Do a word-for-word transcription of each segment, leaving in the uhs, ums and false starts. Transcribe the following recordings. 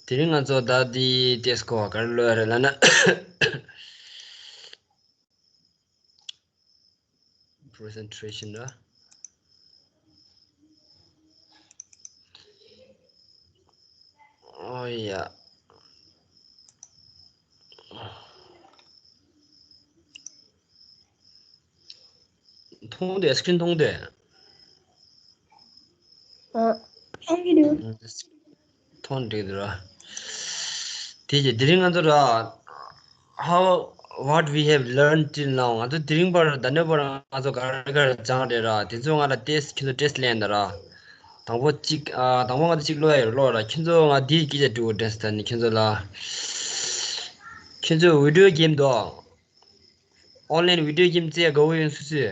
དེ་རིང་ང་ཚོ་ད་འདི་ཏེ་སི་ཀོ་ག་རེ་ཀློག་ཡ་རེད་ལབ་ན། Presentation ར། ཨོ་ཡ། མཐོང་དེ་སི་ཀྲིན་མཐོང་དེ། ཨ། མཐོང་གི་འདུག་མཐོང་འགྲིག་འདུག་ར། དེ་རྗེས་དེ་རིང་ང་ཚོ་ར། How, what we have learned till now. ང་ཚོ་དེ་རིང་བར་ད་ནས་བར་ང་ཚོ་ག་རེ་ག་རེ་སྦྱངས་རེད་ར། དེ་ཚོ་ང་ལ་ཏེ་སི་ཁྱོད་ཚོ་ཏེ་སི་ལེན་ད་ར། དང་པོ་གཅིག་ཨ། དང་པོ་ང་ཚོ་གཅིག་ཀློག་ཡ་ཡོད་ཀློག་ར། ཁྱོད་ཚོ་ང་འདིའི་སྐད་ཆ་དྲི་བ་དྲན་སོང་ད་ནི་ཁྱོད་ཚོ་ལ། ཁྱོད་ཚོ་བི་ཌི་ཡོ་གེམ་དོ། ཨོན་ལན་བི་ཌི་ཡོ་གེམ་རྩེ་དགའ་བོ་ཡོད་སུ་སུ།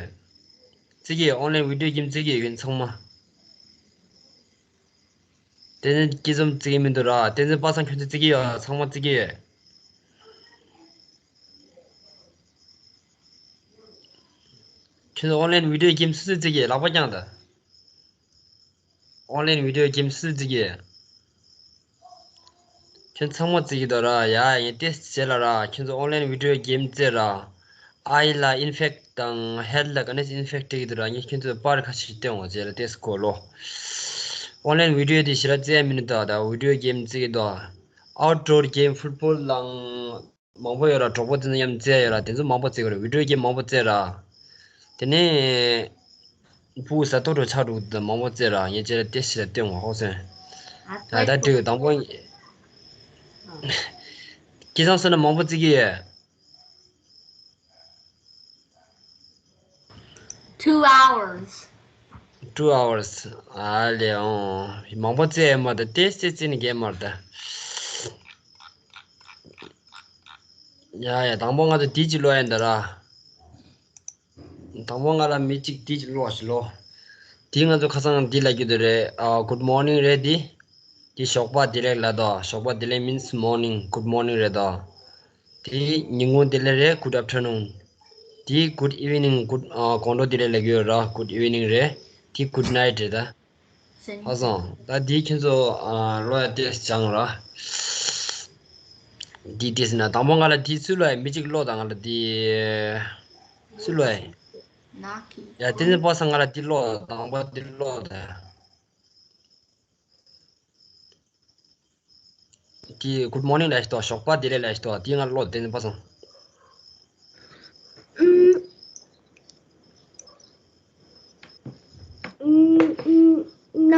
རྩེ་གི་ཨོན་ལན་བི་ཌི་ཡོ་གེམ་རྩེ་གི་ཡོད་ཚང་མ། བསྟན་འཛིན་སྐྱིད་འཛོམས་རྩེ་གི་མི་འདུག་ར། བསྟན་འཛིན་པ་སངས་ཁྱོད་ཚོ་རྩེ་གི་ཡོད་ཚང་མ་རྩེ་གི་ཡོད། ཁྱོད་ཚོ་ཨོན་ལན་བི་ཌི་ཡོ་གེམ་སུ་སུ་རྩེ་གི་ལག་པ་བརྐྱངས་ད། ཨོན་ལན་བི་ཌི་ཡོ་གེམ་སུ་རྩེ་གི་ཁྱོད་ཚང་མ་རྩེ་གི་འདུག་ར། ཡ་ཡིན་ཏེ་བྱེད་ལ་ར། ཁྱོད་ཚོ་ཨོན་ལན་བི་ཌི་ཡོ་གེམ་རྩེ་ར། ཨའི་ལ་ཨིན་ཕེག་དང་ཧེལ་ལ་ག་ནས་ཨིན་ཕེག་སྤྲད་ཀྱི་འདུག་ར། ངས་ཁྱོད་ཚོ་པར་ཁ་ཤས་སྟོན་འོང་རྗེས་ལ་ཏེ་སི་གོ་ལོ། ཨོན་ལན་བི་ཌི་ཡོ་དེ་ཞེ་དྲག་རྩེ་ཡ་མི་འདུག་ད་བི་ཌི་ཡོ་གེམ་རྩེ་གི་འདུག་ཨའུཊ་ཌོར་གེམ་ཕུཊ་བོལ་ལང་མང་པོ་ཡོད་ར། གྲོགས་པོ་དེ་ཚོ་མཉམ་རྩེ་ཡ་ཡོད་ར། དེ་ཚོ་མང་པོ་རྩེ་གི་ར། བི་ཌི་ཡོ་གེམ་མང་པོ་རྩེ་ར། དེ་ནས་ཕྲུ་གུ་ཟ་ཐོ་རུ་ཆགས་འགྲོ་གི་འདུག་མང་པོ་རྩེ་ར། ངས་ཁྱེད་ལ་ཏེ་ཞེ་དྲག་སྟོན་འོང་ཧོ་སོན། ད་ལྟ་འགྲིག་དང་པོ། སྐལ་བཟང་ཟེར་ན་མང་པོ་རྩེ་གི་ཡོད། Two hours. Two hours. ཨ་ལེ་ཨོ། མང་པོ་རྩེ་ཡ་མ་ད་ཏེ་རྩེ་རྩེ་ནི་གས་མར་ད། ཡ་ཡ་དང་པོ་ང་ཚོ་དེ་གཅིག་ཀློག་ཡ་འདི་ར། དང་པོ་ང་ལ་མི་གཅིག་དེ་གཅིག་ཀློག་ཞིག་ལོ། དེ་ང་ཚོ་ཁ་སང་འདི་ལ་རྒྱུ་དེ་རེད། ཨ་good morning རེད་དེ། དེ་ཞོགས་པ་བདེ་ལེགས་ལ་དོ། ཞོགས་པ་བདེ་ལེགས་means morning, good morning རེད་དོ། དེ་ཉིན་གུང་བདེ་ལེགས་རེད། Good afternoon། དེ་good evening, good ཨ་དགོང་དྲོ་བདེ་ལེགས་ལབ་ཀྱི་ཡོད་ར། Good evening རེད། དེ་good night རེད་ད། ཧ་སང་། ད་དེ་ཁྱེད་ཚོ་ཨ་ཀློག་ཡ་ཏེ་སྦྱང་ར། དེ་ཏེ་ཟེར་ན་དང་པོ་ང་ལ་དེ་སུ་ལ་ཡ་མི་གཅིག་ཀློག་དང་ང་ལ་དེ་སུ་ལ་ཡ། ཡ་དེ་ནི་པ་སང་ང་ལ་དེ་ཀློག་དང་པོ་དེ་ཀློག་ད། དེ་good morning ལ་ཞིག་ཏོ། ཞོགས་པ་བདེ་ལེགས་ལ་ཞིག་ཏོ། དེ་ང་ལོ་དེ་ནི་པ་སང་། ཨུམ། ཨུམ། ཨུམ། ན།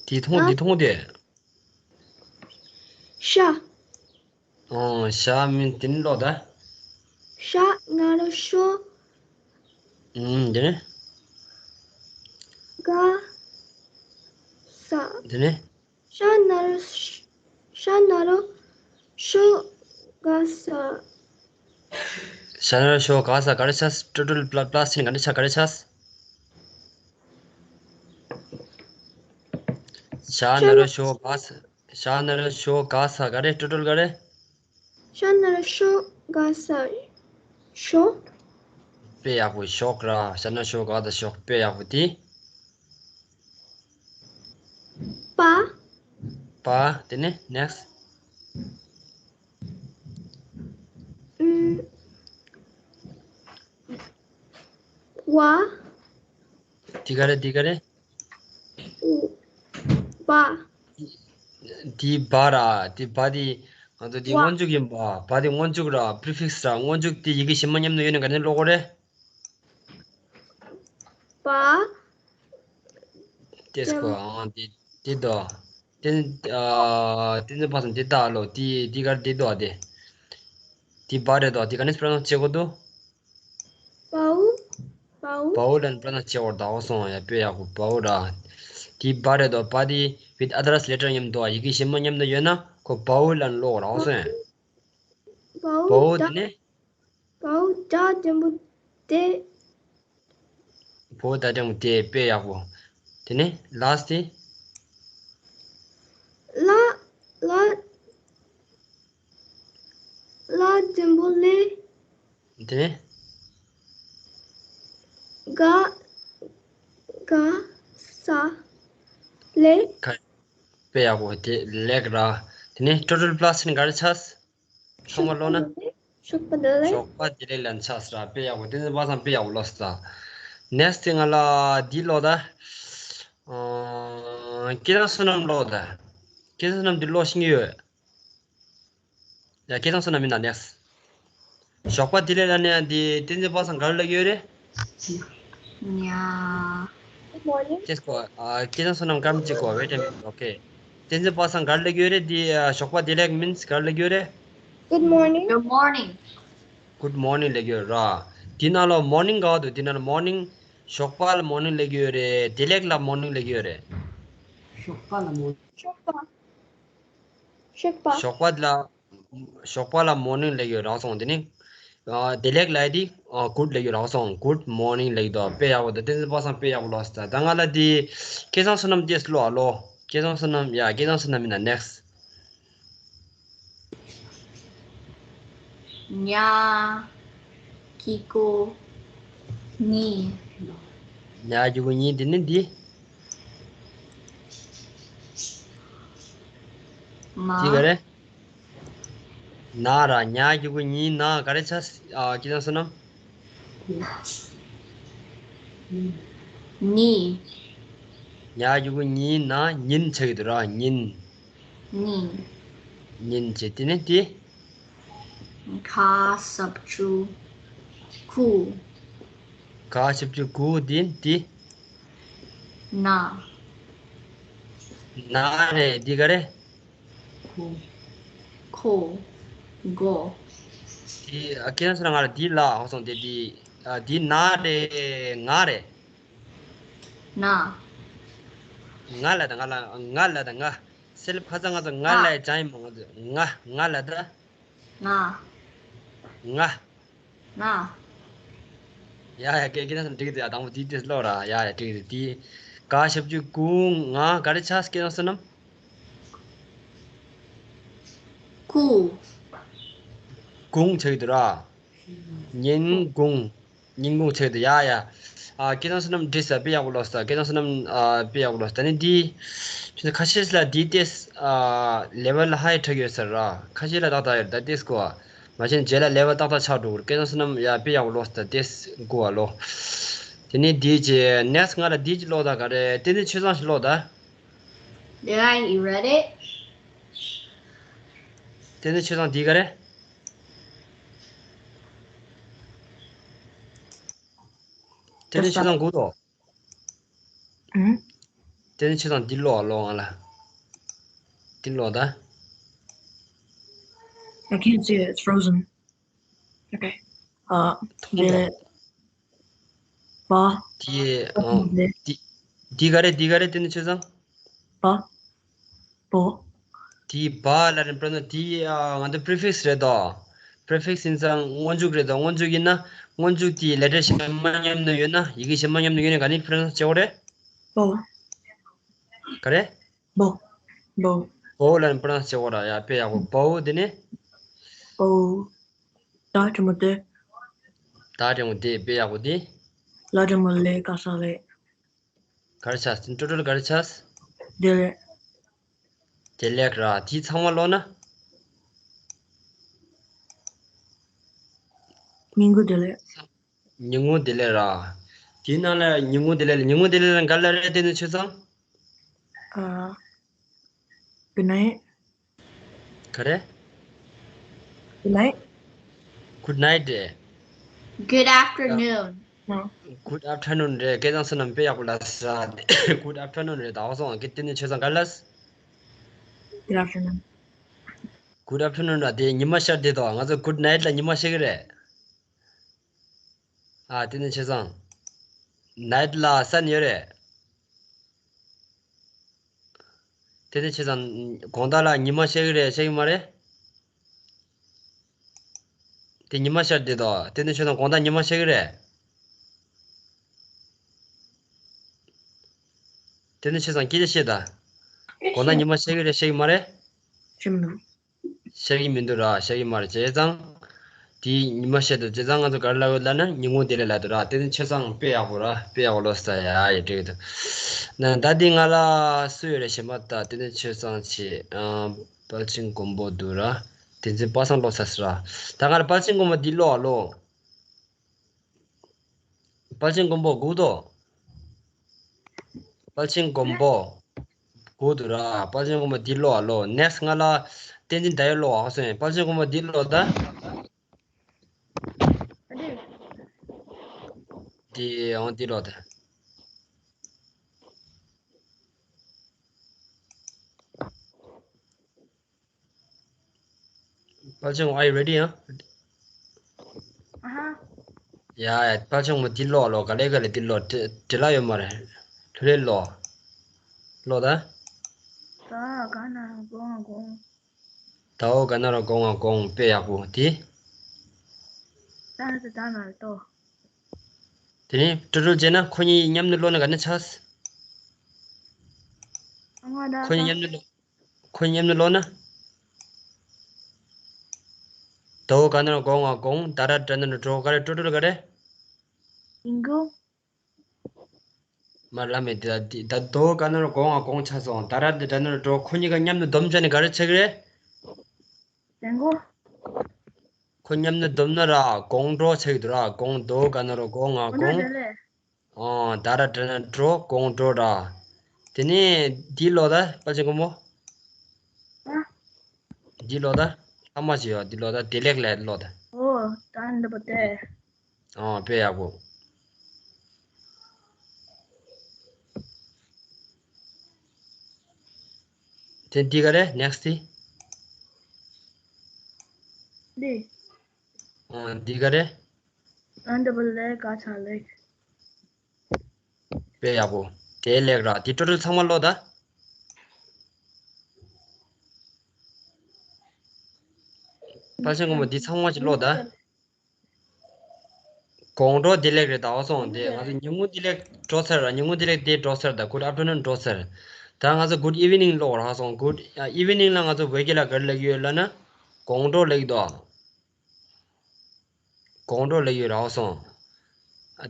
དེ་མཐོང་། ན། དེ་མཐོང་དེ། ཤ། ཨོ། ཤ་མིན་དེ་ནི་ཀློག་ད། ཤ་ན་རོ་ཤོ། ཨུམ། དེ་ནི། ག་ས། དེ་ནི། ཤ་ན་རོ་ཤ། ཤ་ན་རོ་ཤོ་ག་ས། ཤ་ན་རོ་ཤོ་ག་ས་ག་རེ་ཆ། ཊོ་ཊལ་པ་ལ་པ་ལ་སི་ཊི་ག་འདྲ་ཆ། ག་རེ་ཆ། ཤ་ན་རོ་ཤོ་ག་ས། ཤ་ན་རོ་ཤོ་ག་ས་ག་རེ། ཊོ་ཊལ་ག་རེ། ཤ་ན་རོ་ཤོ་ག་ས། ཤོ། དཔེ་ཡག་པོ་ཤོག་ར། ཤ་ན་རོ་ཤོ་ག་ས་ཤོག་དཔེ་ཡག་པོ་དེ། པ། པ། དེ་ནས་next། ཨུམ། བ། དེ་ག་རེ། དེ་ག་རེ། བ། དེ་བ་ར། དེ་བ་དེ་ང་ཚོ་དེ་བ། སྔོན་འཇུག་ཡིན་པ། བ་དེ་སྔོན་འཇུག་ར། པི་རི་ཕིག་སི་ར། སྔོན་འཇུག་དེ་ཡི་གེ་གཞན་མ་མཉམ་དུ་ཡོད་ན་ག་ནས་ཀློག་དགོས་རེད། བ། ཏེ་སི་ཀོ་ཨང་དེ་དེ་དོ། དེ་ཨ་དེ་ནི་པ་སང་དེ་ད་ལོ། དེ་དེ་གར་དེ་དོ་དེ། དེ་བ་རེད་དོ། དེ་ག་ནས་པྲ་ནོན་བྱེད་དགོས་དོ། བའུ། བའུ། བའུ་ལ་པྲ་ནོན་བྱེད་དགོས་དོ། ཧོ་སོང་ཡ། དཔེ་ཡག་པོ། བའུ་ར། དེ་བ་རེད་དོ། བ་དེ་with other letter མཉམ་དུ། ཡི་གེ་གཞན་མ་མཉམ་དུ་ཡོད་ན་ཁོ་བའུ་ལ་ཀློག་དགོས་ར། ཧོ་སོང་ཡ། བའུ། བའུ་ད། དེ་ནས། བའུ་ད་འགྲེང་བུ་དེ། བའུ་ད་འགྲེང་བུ་དེ། དཔེ་ཡག་པོ། དེ་ནས་ལ་སི་ཊི། ལ། ལ། ལ་འགྲེང་བུ་ལེ། དེ་ནས། ག། ག་ས། ལེ། ག། དཔེ་ཡག་པོ་དེ་ལེགས་ར། དེ་ནས་ཊོ་ཊལ་པ་ལ་སི་ནི་ག་རེ་ཆགས། ཚང་མ་ཀློག་ན། ཞོགས་པ་བདེ་ལེགས། ཞོགས་པ་བདེ་ལེགས་ལབ་ཆགས་ར། དཔེ་ཡག་པོ། བསྟན་འཛིན་པ་སངས་དཔེ་ཡག་པོ་ཀློག་སོང་། ནེག་སི་ཊི་དེ་ང་ལ་འདི་ཀློག་ད། ཨ། སྐལ་བཟང་བསོད་ནམས་ཀློག་ད། སྐལ་བཟང་བསོད་ནམས་འདི་ཀློག་ཤེས་ཀྱི་ཡོད། ཡ། སྐལ་བཟང་བསོད་ནམས་མིན་ན་ནེག་སི་ཊི། ཞོགས་པ་བདེ་ལེགས་ལབ་ནས་འདི་བསྟན་འཛིན་པ་སངས་ག་རེ་ལབ་ཀྱི་ཡོད་རེད། ཉ། Good morning. ཅེས་གོ། ཨ། སྐལ་བཟང་བསོད་ནམས་སྐར་མ་གཅིག་གོ། Wait a minute. Okay. བསྟན་འཛིན་པ་སངས་ག་རེ་ལབ་ཀྱི་ཡོད་རེད། འདི་ཨ། ཞོགས་པ་བདེ་ལེགས་མིན་ན་ག་རེ་ལབ་ཀྱི་ཡོད་རེད། Good morning. Good morning. Good morning ལབ་ཀྱི་ཡོད་ར། འདི་ནང་ལ་མོར་ནིང་ག་བ་འདུག་འདི་ནང་ལ་མོར་ནིང་། ཞོགས་པ་ལ་མོར་ནིང་ལབ་ཀྱི་ཡོད་རེད། བདེ་ལེགས་ལ་མོར་ནིང་ལབ་ཀྱི་ཡོད་རེད། ཞོགས་པ་ལ་མོར། ཞོགས་པ། ཞོགས་པ། ཞོགས་པ་ལ། ཞོགས་པ་ལ་མོར་ནིང་ལབ་ཀྱི་ཡོད་རག་སོང་། དེ་ནས། ཨ། བདེ་ལེགས་ལབ་ཡ་དེ། ཨ། གུཌ་ལབ་ཀྱི་ཡོད་རག་སོང་། གུཌ་མོར་ནིང་ལབ་ཀྱི་འདུག་དཔེ་ཡག་པོ་འདུག་བསྟན་འཛིན་པ་སངས་དཔེ་ཡག་པོ་ཀློག་སོང་། ད་ང་ལ་དེ། སྐལ་བཟང་བསོད་ནམས་ཏོག་ཙམ་ཀློག་ཨ་ལོ། སྐལ་བཟང་བསོད་ནམས། ཡ། སྐལ་བཟང་བསོད་ནམས་མིན་ན་ནེག་སི་ཊི། ཉ། གི་གུ་ཉི། ཉ་གི་གུ་ཉི། དེ་ནས་འདི། མ། འདི་ག་རེ། ན་ར། ཉ་གི་གུ་ཉི་ན་ག་རེ་ཆགས། ཨ། སྐལ་བཟང་བསོད་ནམས། ཉི། ཉ་གི་གུ་ཉི་ན་ཉིན་ཆགས་ཀྱི་འདུག་ར། ཉིན། ཉིན། ཉིན་བྱས། དེ་ནས་དེ། ག་ཞབས་ཀྱུ་གུ། ག་ཞབས་ཀྱུ་གུ། དེ་དེ། ན། ན་རེད། འདི་ག་རེ། གོ། གོ། གོ། དེ། ཨ། སྐལ་བཟང་བསོད་ནམས་ང་ལ་འདི་ལ་ཧ་སོང་དེ། དེ། ཨ། འདི་ན་རེད། ང་རེད། ན། ང་ལ་ད། ང་ལ། ང་ལ་ད། ང་། སེལ་ཕ་ཚ་ང་ཚོ་ང་ལ་ཡ་ཅང་ཡིན་མོ། ང་ཚོ་ང་། ང་ལ་ད། ང་། ང་། ང་། ཡ་ཡ། སྐལ་སྐལ་བཟང་བསོད་ནམས་འགྲིག་གི་འདུག་ཡ། དང་པོ་དེ་དེ་ཀློག་ར། ཡ་ཡ། འགྲིག་གི་འདུག་དེ། ག་ཞབས་ཀྱུ་གུ་ང་ག་རེ་ཆགས། སྐལ་བཟང་བསོད་ནམས། གུ། གུང་ཆགས་ཀྱི་འདུག་ར། ཉིན་གུང་། ཉིན་གུང་ཆགས་ཀྱི་འདུག་ཡ་ཡ། ཨ། སྐལ་བཟང་བསོད་ནམས་འགྲིག་སོང་། དཔེ་ཡག་པོ་ཀློག་སོང་། སྐལ་བཟང་བསོད་ནམས། ཨ། དཔེ་ཡག་པོ་ཀློག་སོང་། ད་ནི་འདི། ཁ་ཤས་ལ་འདི་ཏོག་ཙམ། ཨ། ལེ་ཝལ་ཧའི་ཆགས་ཡོད་ས་ར། ཁ་ཤས་ལ་ཏག་ཏག་ཡོད། ད་ཏོག་ཙམ་གོ། མ་གཞི་རྗེས་ལ་ལེ་ཝལ་ཏག་ཏག་ཆགས་འགྲོ་གི་རེད། སྐལ་བཟང་བསོད་ནམས་ཡ་དཔེ་ཡག་པོ་ཀློག་སོང་། ད་ཏོག་ཙམ་གོ་བ་ལོ། དེ་ནས་འདི་བྱས། ནེག་སི་ཊི་ང་ལ་འདི་ཅིག་ཀློག་དང་། ག་རེ། བསྟན་འཛིན་ཆོས་བཟང་ཞིག་ཀློག་དང་། Did I read it? བསྟན་འཛིན་ཆོས་བཟང་འདི་ག་རེ། བསྟན་འཛིན་ཆོས་བཟང་གོ་དོ། ཨུམ། བསྟན་འཛིན་ཆོས་བཟང་འདི་ཀློག་ཨ་ལོ། ང་ལ་འདི་ཀློག་དང་། I can't see it. It's frozen. Okay. ཨ། མཐོང་དེ་འགྲོ། པ། དེ། ཨ། དེ། དེ་ག་རེ། དེ་ག་རེ། བསྟན་འཛིན་ཆོས་བཟང་། པ། པོ། དེ་པ་ལ་རིམ་པར་ན་དེ། ཨ། ང་ཚོ་པི་རི་ཕིག་སི་རེད་དོ། པི་རི་ཕིག་སི་ཡིན་ཙང་སྔོན་འཇུག་རེད་དོ། སྔོན་འཇུག་ཡིན་ན་སྔོན་འཇུག་དེ་ལེ་ཊར་གཞན་མ་མཉམ་དུ་ཡོད་ན། ཡི་གེ་གཞན་མ་མཉམ་དུ་ཡོད་ན་ག་ནས་པི་རོ་ནའུན་སི་བྱེད་དགོས་རེད། པོ། ག་རེ། པོ། པོ། པོ་ལ་རིམ་པར་ན་བྱེད་དགོས་ར། ཡ། དཔེ་ཡག་པོ། པོ། དེ་ནས། པོ། ད་དྲང་མོ་དེ། ད་དྲང་མོ་དེ། དཔེ་ཡག་པོ་དེ། ལ་དྲང་མོ་ལེ། ག་ས་ལེ། ག་རེ་ཆགས། ཊོ་ཊལ་ག་རེ་ཆགས། བདེ་ལེགས། བདེ་ལེགས་ར། དེ་ཚང་མ་ཀློག་ན། ཉིན་གུང་བདེ་ལེགས། ཉིན་གུང་བདེ་ལེགས་ར། དེའི་ནང་ལ་ཉིན་གུང་བདེ་ལེགས་ལ། ཉིན་གུང་བདེ་ལེགས་ལ་ག་རེ་ལབ་རེད། བསྟན་འཛིན་ཆོས་བཟང་། ཨ། Good night. ག་རེ། Good night. Good night རེད། Good afternoon. ཨ། Good afternoon རེད། སྐལ་བཟང་བསོད་ནམས་དཔེ་ཡག་པོ་ལབ་སོང་། Good afternoon རེད། ད་བ་སོང་། ཨ། ཀི་བསྟན་འཛིན་ཆོས་བཟང་ག་རེ་ལབ། Good afternoon. Good afternoon ར། དེ་ཉི་མ་ཤར་བསྡད་དོ། ང་ཚོ་good night ལ་ཉི་མ་ཤར་གི་རེད། ཨ། བསྟན་འཛིན་ཆོས་བཟང་། night ལ་sun ཡོད་རེད། བསྟན་འཛིན་ཆོས་བཟང་། དགོང་དག་ལ་ཉི་མ་ཤར་གི་རེད། ཤར་གི་མ་རེད། དེ་ཉི་མ་ཤར་བསྡད་དོ། བསྟན་འཛིན་ཆོས་བཟང་། དགོང་དག་ཉི་མ་ཤར་གི་རེད། བསྟན་འཛིན་ཆོས་བཟང་། སྐད་ཆ་བཤད་དང་། དགོང་དག་ཉི་མ་ཤར་གི་རེད། ཤར་གི་མ་རེད། ཤར་མི་འདུག་ཤར་གི་མི་འདུག་ར། ཤར་གི་མ་རེད། བྱས་ཙང་། དེ་ཉི་མ་ཤར་འདུག་བྱས་ཙང་ང་ཚོ་ག་རེ་ལབ་ཡོད་ལབ་ན། ཉིན་གུང་བདེ་ལེགས་ལབ་འདུག་ར། བསྟན་འཛིན་ཆོས་བཟང་དཔེ་ཡག་པོ་ར། དཔེ་ཡག་པོ་ཀློག་སོང་། ཡ་ཡ། འགྲིག་གི་འདུག་ན་ད་འདི་ང་ལ་སུ་ཡོད་རེད་ཞེ་མ་ད་དེ་ནས་ཆོས་ཚང་ཆེ་ཨ་དཔལ་ཆེན་མགོན་པོ་འདུག་ར། དེ་ཚོ་པ་སངས་ཀློག་ས་སི་ར། ད་ང་ལ་དཔལ་ཆེན་མགོན་པོ་འདི་ཀློག་ཨ་ལོ། དཔལ་ཆེན་མགོན་པོ་སྒུག་དོ། དཔལ་ཆེན་མགོན་པོ་སྒུག་དོ་ར། དཔལ་ཆེན་མགོན་པོ་འདི་ཀློག་ཨ་ལོ། ནེག་སི་ང་ལ་བསྟན་འཛིན་ཟླ་འོད་ཀློག་ཨ་སོང་། དཔལ་ཆེན་མགོན་པོ་འདི་ཀློག་ད། འདི་འོང་འདི་ཀློག་ད། དཔལ་ཆེན་མགོན་པོ། Are you ready? ཨ་ཧ། ཡ་ཡ། དཔལ་ཆེན་མགོན་པོ་འདི་ཀློག་ལོ། ག་ལེ་ག་ལེ་འདི་ཀློག་བྲེལ་བ་ཡོད་མ་རེད། ལྷོད་ལྷོད་ཀློག་ཀློག་ད། ད་ག་ན་གོང་གོང་། ད་འོ་ག་ན་རོ་གོང་ང་གོང་། དཔེ་ཡག་པོ་དེ། ད་ད་ད་ན་ཏོ། དེ་ནས་ཀྲུ་ཀྲུ་བྱས་ན་ཁོ་གཉིས་མཉམ་དུ་ཀློག་ན་ག་ནས་ཆགས། ཨ་མ་ད་ཁོ་གཉིས་མཉམ་དུ་ཀློག་ཁོ་མཉམ་དུ་ཀློག་ན། ད་འོ་ག་ན་རོ་གོང་ང་གོང་། ད་ར་ཏྲ་ན་རོ་ཏྲོ། ག་རེ་ཀྲོ་ཀྲོ་ག་རེ། ཡིན་གོ། མ་ལ་མེ་ད་ད་ད་འོ་ག་ན་རོ་གོང་ང་གོང་ཆགས་སོང་། ད་ར་ཏྲ་ན་རོ་ཏྲོ། ཁོ་གཉིས་ཀ་མཉམ་དུ་སྡོམ་བྱས་ནས་ག་རེ་ཆགས་ཀྱི་རེད། ཡིན་གོ། ཁོ་མཉམ་དུ་སྡོམ་ན་ར་གོང་ཏྲོ་ཆགས་ཀྱི་འདུག་ར། གོང་། ད་འོ་ག་ན་རོ་གོང་ང་གོང་། ཨོ་ད་ར་ཏྲ་ན་ཏྲོ། གོང་ཏྲོ་ར། དེ་ནས་འདི་ཀློག་ད་དཔལ་ཆེན་མགོན་པོ། ཨ། འདི་ཀློག་ད། ལྷག་མ་ཞིག་ཡོད། འདི་ཀློག་ད། བདེ་ལེགས་ལབ་ཀློག་ད། ཨོ་ད་འདི་པོ་དེ། ཨོ་དཔེ་ཡག་པོ། དེ་འདི་ག་རེ། ནེག་སི་འདི། འདི། ཨོ་འདི་ག་རེ། ཨ་འདི་པོ་ལེགས་ག་ཆ་ལེགས། དཔེ་ཡག་པོ། དེ་ལེགས་ར། དེ་ཀྲོ་ཀྲོ་ཚང་མ་ཀློག་ད། དཔལ་ཆེན་མགོན་པོ་འདི་ཚང་མ་ཅིག་ཀློག་ད། དགོང་དྲོ་བདེ་ལེགས་རེད། ད་འོ་སོང་དེ། ང་ཚོ་ཉིན་གུང་བདེ་ལེགས་འགྲོ་ཚར་ར། ཉིན་གུང་བདེ་ལེགས་དེ་འགྲོ་ཚར། ད་good afternoon འགྲོ་ཚར། ད་ང་ཚོ་good evening ཀློག་ར་སོང་། good evening ལ་ང་ཚོ་བོད་སྐད་ལ་ག་རེ་ལབ་ཀྱི་ཡོད་ལབ་ན། དགོང་དྲོ་ལབ་ཀྱི་འདུག་དགོང་དྲོ་ལབ་ཀྱི་ཡོད་ར་སོང་།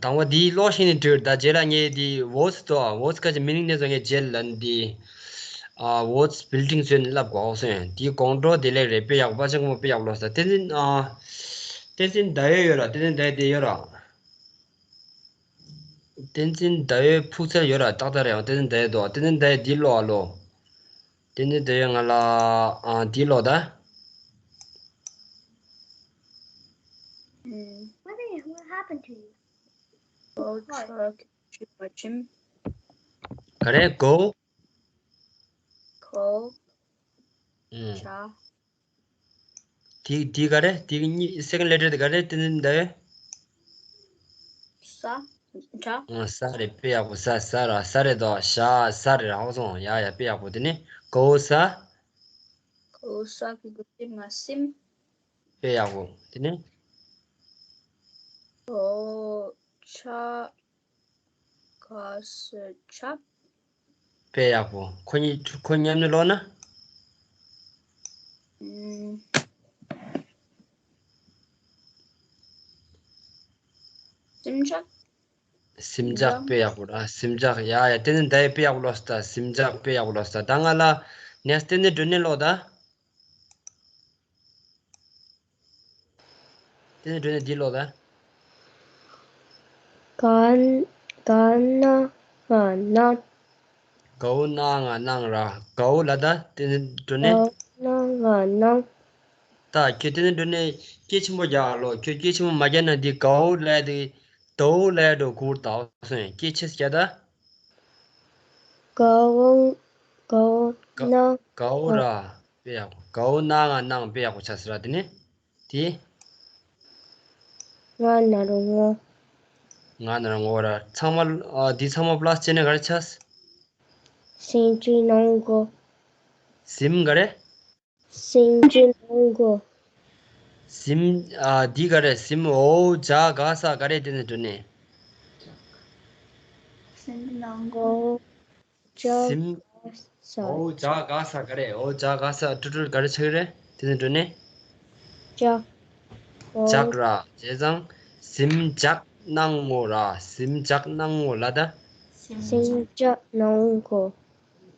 དང་པོ་འདི་ཀློག་ཤེས་ནས་འགྲིག་ད་རྗེས་ལ་ངས་འདི་ཝོ་ཙི་དོ། ཝོ་ཙི་ཁ་ཅིག་མི་ནིང་དེ་ཚོ་ངས་རྗེས་ལ་འདི་ཨ་ཝོ་ཙི་བིལ་ཌིང་བཟོས་ནས་ལབ་དགོས་སོང་། འདི་དགོང་དྲོ་བདེ་ལེགས་རེད། དཔེ་ཡག་པོ། དཔལ་ཆེན་མགོན་པོ་དཔེ་ཡག་པོ་ཀློག་ས། བསྟན་འཛིན་ཨ་བསྟན་འཛིན་ཟླ་འོད་ཡོད་ར། བསྟན་འཛིན་ཟླ་འོད་དེ་ཡོད་ར། བསྟན་འཛིན་ཟླ་འོད་ཕུགས་འཚལ་ཡོད་ར། ཏག་ཏག་རེད། ཨ་བསྟན་འཛིན་ཟླ་འོད་དོ། བསྟན་འཛིན་ཟླ་འོད་འདི་ཀློག་ཨ་ལོ། བསྟན་འཛིན་ཟླ་འོད་ང་ལ་ཨ་འདི་ཀློག་ད། Mm. What is, what happened to you? Go truck to watch him. ག་རེ། གོ། གོ། ཨུམ། ཇ། དེ་དེ་ག་རེ། དེ་གཉིས་second letter དེ་ག་རེ། བསྟན་འཛིན་ཟླ་འོད། ས། ཇ། ཨང་། ས་རེད། དཔེ་ཡག་པོ། ས། ས་ར། ས་རེད་དོ། ཞ། ས་རེད་ར། ཧོ་སོང་། ཡ་ཡ། དཔེ་ཡག་པོ། དེ་ནི་གོ་ས། གོ་ས་གི་གོ་དེ་ང་སིམ། དཔེ་ཡག་པོ། དེ་ནི། གོ་ཆ་ག་ས་ཆ། དཔེ་ཡག་པོ། ཁོ་གཉིས་ཁོ་མཉམ་དུ་ཀློག་ན། ཨུམ། སིམ་ཇག་སིམ་ཇག་དཔེ་ཡག་པོ་ར། སིམ་ཇག་ཡ་ཡ། བསྟན་འཛིན་ཟླ་འོད་དཔེ་ཡག་པོ་ཀློག་ས། སིམ་ཇག་དཔེ་ཡག་པོ་ཀློག་ས། ད་ང་ལ་ནེག་སི་བསྟན་འཛིན་སྒྲོན་གནས་ཀློག་ད། བསྟན་འཛིན་སྒྲོན་གནས་འདི་ཀློག་ད། ག་ག་ན་ང་གནང་། གའུ་ན་ང་གནང་ར། གའུ་ལ་ད་བསྟན་འཛིན་སྒྲོན་གནས། གའུ་ན་ང་གནང་། ད་ཁྱོད་བསྟན་འཛིན་སྒྲོན་གནས་སྐད་ཆེན་པོ་རྒྱག་ཨ་ལོ། ཁྱོད་སྐད་ཆེན་པོ་མ་རྒྱག་ན་འདི་གའུ་ལ་དེ་དའུ་ལ་འགྲོ་གུར་དའོ་སོང་། སྐད་ཆེ་ས་རྒྱག་ད། གའུ་གའུ་ན། གའུ་ར། དཔེ་ཡག་པོ། གའུ་ན་ང་གནང་། དཔེ་ཡག་པོ་ཆགས་སོང་ར། དེ་ནས་དེ། ང་ན་རོ་ངོ་། ང་ན་རོ་ངོ་ར། ཚང་མ་ཨ་འདི་ཚང་མ་པ་ལ་སི་བྱས་ན་ག་རེ་ཆགས། སིམ་ཅི་ནང་གོ། སིམ་ག་རེ། སིམ་ཅི་ནང་གོ། སིམ་ཨ་འདི་ག་རེ། སིམ། འོ་ཇ་ག་ས་ག་རེ། བསྟན་འཛིན་སྒྲོན་གནས། སིམ་ནང་གོ། ཇ་སིམ། ག་ས། འོ་ཇ་ག་ས་ག་རེ། འོ་ཇ་ག་ས། ཀྲུ་ཀྲུ་ག་རེ་ཆགས་ཀྱི་རེད། བསྟན་འཛིན་སྒྲོན་གནས། ཇག་འོ་ཇག་ར། བྱས་ཙང་སིམ་ཇག་གནང་ངོ་ར། སིམ་ཇག་གནང་ངོ་ལ་ད། གཟིམ་འཇག་གནང་གོ།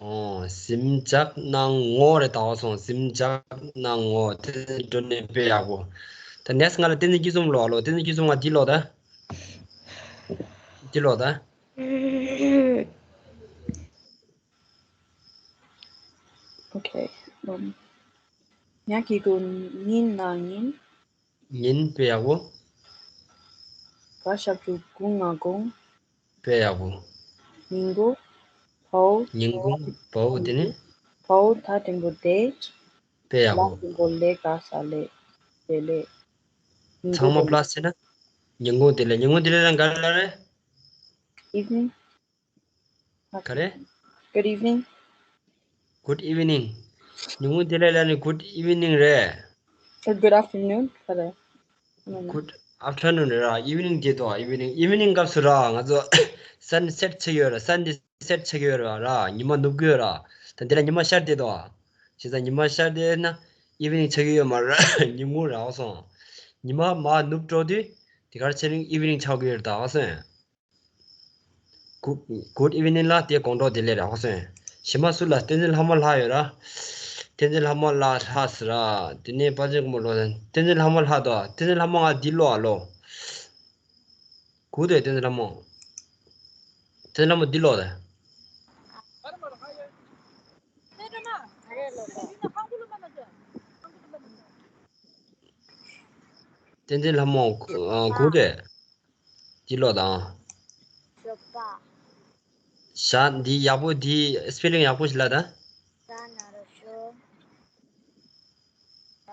ཨོ། གཟིམ་འཇག་གནང་ངོ་རེད་ད། འོ་སོང་། གཟིམ་འཇག་གནང་ངོ་། དེ་འགྲོ་ནས་དཔེ་ཡག་པོ། ད་ནེགསི་ང་ལ་བསྟན་འཛིན་སྐྱིད་གསུམ་ལོག་ཨ་ལོ། བསྟན་འཛིན་སྐྱིད་གསུམ་ང་འདི་ལོག་ད། འདི་ལོག་ད། Okay. Um, ཉ་གི་གུ་ཉིན་ན་ཉིན། ཉིན་དཔེ་ཡག་པོ། ག་ཞབས་ཀྱུ་གུ་ང་གུང་། དཔེ་ཡག་པོ། ཉིན་གུང་། བའོ། ཉིན་གུང་། བའོ། དེ་ནས། བའོ་ད་འགྲེང་བུ་དེ། དཔེ་ཡག་པོ། ལ་འགྲེང་བུ་ལེ། ག་ས་ལེ། དེ་ལེ། ཉིན་ཚང་མ་གུང་དེ་ལེ། པླ་སི་བྱས་ན། ཉིན་གུང་དེ་ལེ། ཉིན་གུང་དེ་ལེ་ལ་ག་ལ་རེད། Evening. ག་རེ། Good evening. Good evening. ཉིན་གུང་དེ་ལེ་ལ་ནི་good evening རེད། Or good afternoon. ག་རེ། Good afternoon རེད་ར། evening དེ་དོ། evening evening སྐབས་སུ་ར་ང་ཚོ་sun set ཆགས་ཡོད་ར། sun དེ་set ཆགས་ཡོད་ར། ར་ཉི་མ་ནུབ་གི་ཡོད་ར། ད་འདི་ལ་ཉི་མ་ཤར་དེ་དོ། བྱས་ཙང་ཉི་མ་ཤར་དེ་ན་evening ཆགས་ཀྱི་ཡོད་མ་ར། ཉིན་གུང་ར། འོ་སོང་། ཉི་མ་མར་ནུབ་འགྲོ་དུས་དེ་གར་ཆེ་རིང་evening ཆགས་ཀྱི་ཡོད་ར། ད་འོ་སོང་། Good, good evening ལ་དེ་དགོང་དྲོ་བདེ་ལེགས་ར། འོ་སོང་། གཞན་མ་སུ་ལ། བསྟན་འཛིན་ལྷ་མོ་ལྷ་ཡོད་ར། བསྟན་འཛིན་ལྷ་མོ་ལྷ་ལྷ་ཟེར་ར། དེ་ནས་དཔལ་ཆེན་སྒོ་མོ་ལོ། བསྟན་འཛིན་ལྷ་མོ་ལྷ་དོ། བསྟན་འཛིན་ལྷ་མོ་ང་འདི་ལོག་ཨ་ལོ། གུ་དེ་བསྟན་འཛིན་ལྷ་མོ། བསྟན་འཛིན་ལྷ་མོ་འདི་ལོག་ད། བསྟན་འཛིན་ལྷ་མོ་གུ་དེ། འདི་ལོག་དང་། ཞོགས་པ། ཞ་འདི་ཡག་པོ། འདི་སི་པེ་ལིང་ཡག་པོ་ཞིག་ལ་ད། ཞ་ན་རོ་ཞོ། པ།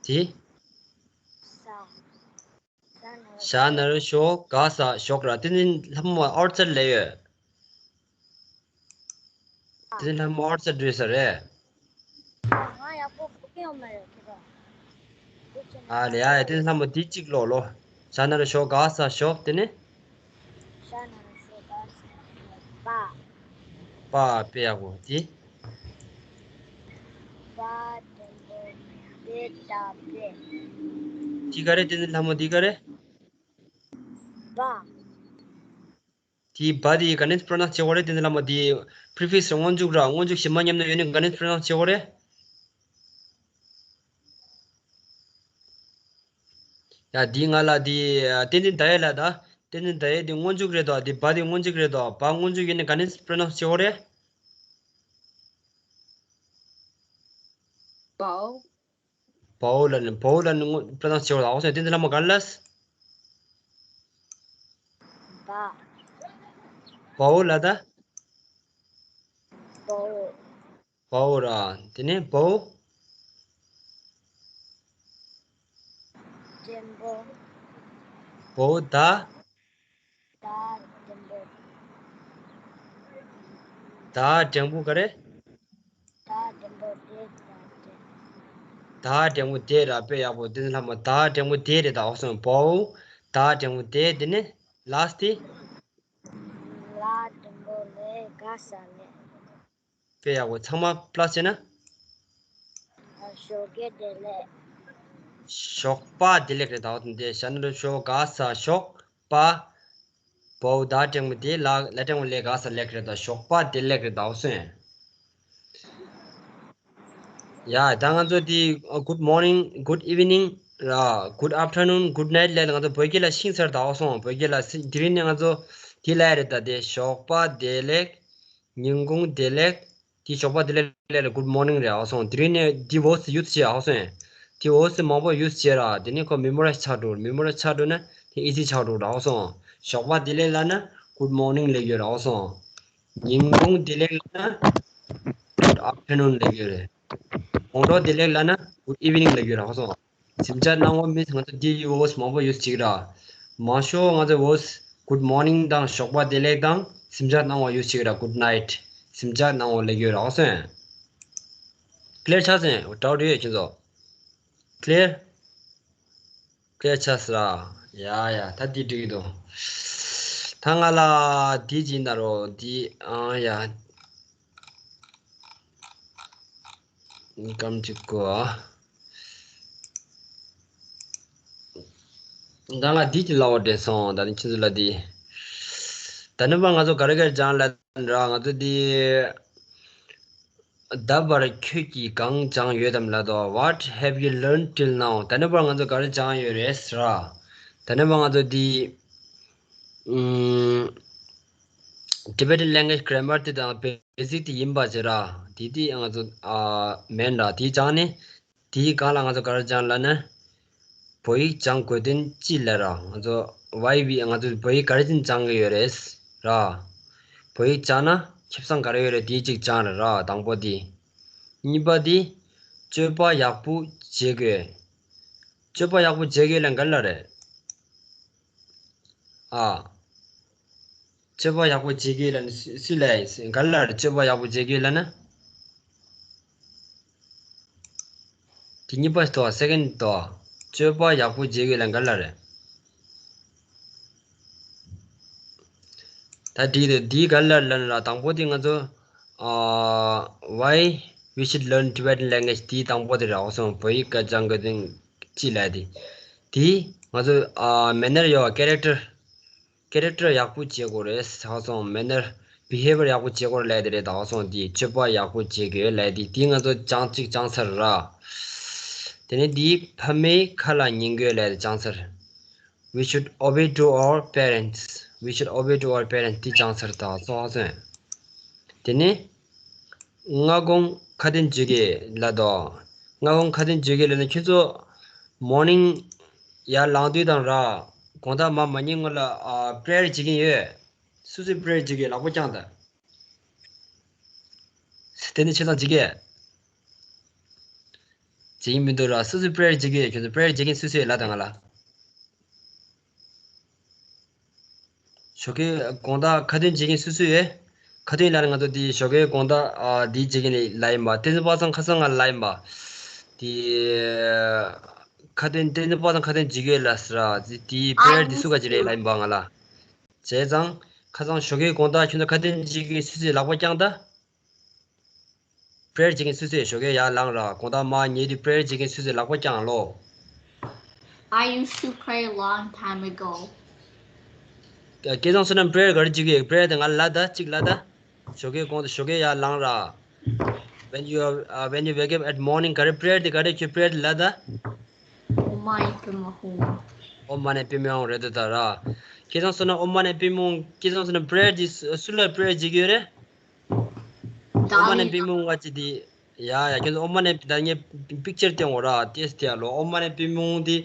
འདི། ས། ཞ་ན་རོ་ཞོ་ག་ས་ཞོག་ར། བསྟན་འཛིན་ལྷ་མོ་ཨའོཊ་སའིཌ་ལ་ཡོད། བསྟན་འཛིན་ལྷ་མོ་ཨའོཊ་སའིཌ་འགྲོ་ས་རེད། ང་ཡག་པོ་གོ་གི་ཡོད་མ་རེད་ཁྱེད་རང་། ཨ་ལེ། ཨ་ལེ། བསྟན་འཛིན་ལྷ་མོ་འདི་གཅིག་ལོག་ལོ། ཞ་ན་རོ་ཞོ་ག་ས་ཞོག་དེ་ནས། ཞ་ན་རོ་ཞོ་ག་ས་ཞོག་པ། པ། དཔེ་ཡག་པོ། འདི། པ་འགྲེང་བུ་པེ་ད་པེ། འདི་ག་རེ། བསྟན་འཛིན་ལྷ་མོ་འདི་ག་རེ། པ། དེའི་པ་དེ་ག་ནས་པྲོ་ནའུན་སི་བྱེད་དགོས་རེད། བསྟན་འཛིན་ལྷ་མོ་དེའི་པྲི་ཕིག་སི་སྔོན་འཇུག་ར། སྔོན་འཇུག་གཞན་མ་མཉམ་དུ་ཡོད་ནི་ག་ནས་པྲོ་ནའུན་སི་བྱེད་དགོས་རེད། ཡ་འདི་ང་ལ་འདི་བསྟན་འཛིན་ཟླ་འོད་ལ་ད། བསྟན་འཛིན་ཟླ་འོད་འདི་སྔོན་འཇུག་རེད་དོ། འདི་པ་འདི་སྔོན་འཇུག་རེད་དོ། པ་སྔོན་འཇུག་ཡིན་ནི་ག་ནས་པྲོ་ནའུན་སི་བྱེད་དགོས་རེད། པའོ། པའོ་ལ་ནི། པའོ་ལ་ནི་སྔོན་པྲོ་ནའུན་སི་བྱེད་དགོས་རེད། འོ་སོང་། བསྟན་འཛིན་ལྷ་མོ་ག་ལ། པ། པའོ་ལ་ད། པའོ། པའོ་ར། དེ་ནས་པའོ། འགྲེང་བུ། པའོ་ད། ད་འགྲེང་བུ། ད་འགྲེང་བུ་ག་རེ། ད་འགྲེང་བུ་དེ་ད་དེ། ད་འགྲེང་བུ་དེ་ར། དཔེ་ཡག་པོ། བསྟན་འཛིན་ལྷ་མོ་ད་འགྲེང་བུ་དེ་རེད་ད། འོ་སོང་། པའོ། ད་འགྲེང་བུ་དེ། དེ་ནས་ལ་སི་ཊི། ལ་འགྲེང་བུ་ལེ་ག་ས་ལེ། དཔེ་ཡག་པོ། ཚང་མ་པླ་སི་བྱས་ན། ཞོགས་ཀས་བདེ་ལེགས། ཞོགས་པ་བདེ་ལེགས་རེད་ད། འོ་དེ་ཞ་ན་རོ་ཞོ་ག་ས་ཞོག་པ། པའོ་ད་འགྲེང་བུ་དེ། ལ་ལ་འགྲེང་བུ་ལེ་ག་ས་ལེགས་རེད་ད། ཞོགས་པ་བདེ་ལེགས་རེད་ད། འོ་སོང་། ཡ་ད་ང་ཚོ་དེ་good morning, good evening ར། good afternoon, good night ལབ་ལ་ང་ཚོ་བོད་སྐད་ལ་ཤེས་ཚར་ད། འོ་སོང་། བོད་སྐད་ལ་སི་དེ་རིང་ནས་ང་ཚོ་དེ་ལབ་ཡ་རེད་ད། དེ་ཞོགས་པ་བདེ་ལེགས། ཉིན་གུང་བདེ་ལེགས། དེ་ཞོགས་པ་བདེ་ལེགས་ལབ་ལ་good morning རེད། འོ་སོང་། དེ་རིང་ནས་དེ་ཝོརཌ་ཡུ་སི་བྱེད། འོ་སོང་། དེ་ཝོརཌ་མང་པོ་ཡུ་སི་བྱེད་ར། དེ་ནས་ཁོ་མེ་མོ་རའི་ཛི་ཆགས་འགྲོ། མེ་མོ་རའི་ཛི་ཆགས་འགྲོ་ན་དེ་ཨི་ཛི་ཆགས་འགྲོ་ར། འོ་སོང་། ཞོགས་པ་བདེ་ལེགས་ལབ་ན་good morning ལབ་ཡོད་ར། འོ་སོང་། ཉིན་གུང་བདེ་ལེགས་ལབ་ན་good afternoon ལབ་ཡོད་རེད། དགོང་དྲོ་བདེ་ལེགས་ལབ་ན་good evening ལབ་ཡོད་ར། འོ་སོང་། གཟིམ་འཇག་གནང་ངོ་means ང་ཚོ་འདི་ཝོརཌ་མང་པོ་ཡུ་སི་བྱེད་ཀྱི་ར། མང་ཤོས་ང་ཚོ་ཝོརཌ་good morning དང་ཞོགས་པ་བདེ་ལེགས་དང་གཟིམ་འཇག་གནང་ངོ་ཡུ་སི་བྱེད་ཀྱི་ར། good night གཟིམ་འཇག་གནང་ངོ་ལབ་ཡོད་ར། འོ་སོང་། ཀླེར་ཆགས་སོང་། ཌའུཊ་ཡོད་ཁྱེད་ཚོ། ཀླེར། ཀླེར་ཆགས་སོང་ར། ཡ་ཡ། ད་འདི་འགྲིག་གི་འདུག་ད་ང་ལ་འདི་ཅིག་གནང་རོགས། འདི། ཨང་ཡ། སྐམ་གཅིག་གོ། ད་ང་འདི་ཅིག་ལབ་པ་དྲན་སོང་། ད་ནི་ཁྱེད་ཚོ་ལ་འདི། ད་ནི་པ་ང་ཚོ་ག་རེ་ག་རེ་སྦྱངས་ལབ་ར། ང་ཚོ་འདི། ད་བར་ཁྱོད་ཀྱིས་གང་སྦྱངས་ཡོད་དམ་ལབ་དོ། What have you learned till now? ད་ནི་བར་ང་ཚོ་ག་རེ་སྦྱངས་ཡོད་རེད་ཟེར་ར། ད་ནི་བར་ང་ཚོ་འདི། ཨུམ། Tibetan language grammar དེ་དང་basic དེ་ཡིན་པ་བྱས་ར། དེ་དེ་ང་ཚོ་ཨ་མེན་ར། དེ་སྦྱངས་ནས། དེའི་སྒང་ལ་ང་ཚོ་ག་རེ་སྦྱངས་ལབ་ན། བོད་ཡིག་སྦྱང་དགོས་དོན་ཅི་ལབ་ར། ང་ཚོ་why we ང་ཚོ་བོད་ཡིག་ག་རེ་བྱས་ནས་སྦྱང་གི་ཡོད་རེད་ར། བོད་ཡིག་སྦྱངས་ན་ཁེ་བཟང་ག་རེ་ཡོད་རེད། དེའི་གཅིག་སྦྱངས་ར་ར། དང་པོ་དེ། གཉིས་པ་དེ། སྤྱོད་པ་ཡག་པོ་བྱེད་དགོས། སྤྱོད་པ་ཡག་པོ་བྱེད་དགོས་ལབ་ག་ལ་རེད། ཨ། སྤྱོད་པ་ཡག་པོ་བྱེད་དགོས་ལབ་ན་སུ་སུ་ལབ་ཡིན། ག་ལ་རེད། སྤྱོད་པ་ཡག་པོ་བྱེད་དགོས་ལབ་ན། དེ་གཉིས་པ་དོ། སེ་ཀེན་དོ། སྤྱོད་པ་ཡག་པོ་བྱེད་དགོས་ལབ་ག་ལ་རེད། ད་འགྲིག་འདུག་འདི་ག་ལ་ལབ་ན་ར། དང་པོ་དེ་ང་ཚོ་ཨ་why we should learn Tibetan language དེའི་དང་པོ་དེ་ར། འོ་སོང་བོད་ཡིག་ག་སྦྱང་དགོས་དོན་ཅི་ལབ་དེ། དེ་ང་ཚོ་ཨ་མེ་ནར་ཡོད་པ། ཀེ་རེག་ཊར། ཀེ་རེག་ཊར་ཡག་པོ་བྱེད་དགོས་རེད་ཧ་སོང་། མེ་ནར་བི་ཧེ་བི་ཡར་ཡག་པོ་བྱེད་དགོས་ལབ་དེ་རེད། ད་ཧ་སོང་དེ་སྤྱོད་པ་ཡག་པོ་བྱེད་དགོས་ལབ་དེ། དེ་ང་ཚོ་སྦྱང་གཅིག་སྦྱངས་ཚར་ར། དེ་ནས་དེ་ཕ་མའི་ཁ་ལ་ཉན་དགོས་ལབ་དེ་སྦྱངས་ཚར། We should obey to our parents. We should obey to our parents. དེ་སྦྱངས་ཚར། ད་ཧ་སོང་ཧ་སོང་། དེ་ནས་སྔ་དགོང་ཁ་ཏོན་བྱེད་དགོས་ལབ་དོ། སྔ་དགོང་ཁ་ཏོན་བྱེད་དགོས་ལབ་ན། ཁྱོད་ཚོ་མོར་ནིང་ཡར་ལངས་དུས་དང་ར། དགོང་དག་མར་མ་ཉལ་སྔོན་ལ་ཨ་པྲེ་ཡར་བྱེད་ཀྱིན་ཡོད། སུ་སུས་པྲེ་ཡར་བྱེད་ཀྱི་ཡོད། ལག་པ་བརྐྱངས་དང་། དེ་ནི་ཁྱེད་ཚང་བྱེད་ཀྱི་ཡོད། བྱེད་ཀྱི་མི་འདུག་ར། སུ་སུས་པྲེ་ཡར་བྱེད་ཀྱི་ཡོད། ཁྱོད་ཚོ་པྲེ་ཡར་བྱེད་མཁན་སུ་སུ་ཡོད་ལབ་དང་ང་ལ། ཞོགས་ཀའི་དགོང་དག་ཁ་ཏོན་བྱེད་མཁན་སུ་སུ་ཡོད། ཁ་ཏོན་ལབ་ན་ང་ཚོ་འདི་ཞོགས་ཀའི་དགོང་དག་ཨ་འདི་བྱེད་མཁན་ལ་ཡིན་པ། བསྟན་འཛིན་པ་སངས་ཁ་སང་ང་ལ་ཡིན་པ། དེ་ཁ་ཏོན་བསྟན་འཛིན་པ་སངས་ཁ་ཏོན་བྱེད་ཀྱི་ཡོད་ལབ་ཟེར་ར། དེ་དེ་པྲེ་ཡར་དེ་སུ་ག་བྱེད་རེད་ལབ་ཡིན་པ་ང་ལ། བྱས་ཙང་ཁ་སང་ཞོགས་ཀའི་དགོང་དག་ཁྱོད་ཚོ་ཁ་ཏོན་བྱེད་མཁན་སུ་སུ་ཡོད་ལག་པ་བརྐྱངས་དང་། པྲེ་ཡར་བྱེད་མཁན་སུ་སུ་ཡོད། ཞོགས་ཀས་ཡར་ལངས་ར། དགོང་དག་མར་ཉལ་དུས་པྲེ་ཡར་བྱེད་མཁན་སུ་སུ་ཡོད་ལག་པ་བརྐྱངས་ལོ། I used to pray a long time ago. སྐལ་བཟང་བསོད་ནམས་པྲེ་ཡར་ག་རེ་བྱེད་ཀྱི་ཡོད། པྲེ་ཡར་དེ་ང་ལ་ལབ་དང་གཅིག་ལབ་དང་། ཞོགས་ཀའི་དགོང་དུ་ཞོགས་ཀས་ཡར་ལངས་ར། When you are, uh, when you wake up at morning ག་རེ་པྲེ་ཡར་དེ་ག་རེ། ཁྱོད་པྲེ་ཡར་དེ་ལབ་དང་། ཨོཾ་མ་ཎི་པདྨེ་ཧཱུྃ། ཨོཾ་མ་ཎི་པདྨེ་ཧཱུྃ་རེད་འདུག་ད་ར། སྐལ་བཟང་བསོད་ནམས་ཨོཾ་མ་ཎི་པདྨེ་ཧཱུྃ། སྐལ་བཟང་བསོད་ནམས་པྲེ་ཡར་དེ་སུ་སུ་ལ་པྲེ་ཡར་བྱེད་ཀྱི་ཡོད་རེད། ཨོཾ་མ་ཎི་པདྨེ་ཧཱུྃ་ག་ཅི་དེ། ཡ་ཡ། ཁྱོད་ཚོ་ཨོཾ་མ་ཎི་ད་ངས་པིག་ཅར་སྟོན་འོ་ར། ཏེས་ཏེ་ཡ་ལོ། ཨོཾ་མ་ཎི་པདྨེ་ཧཱུྃ་དེ་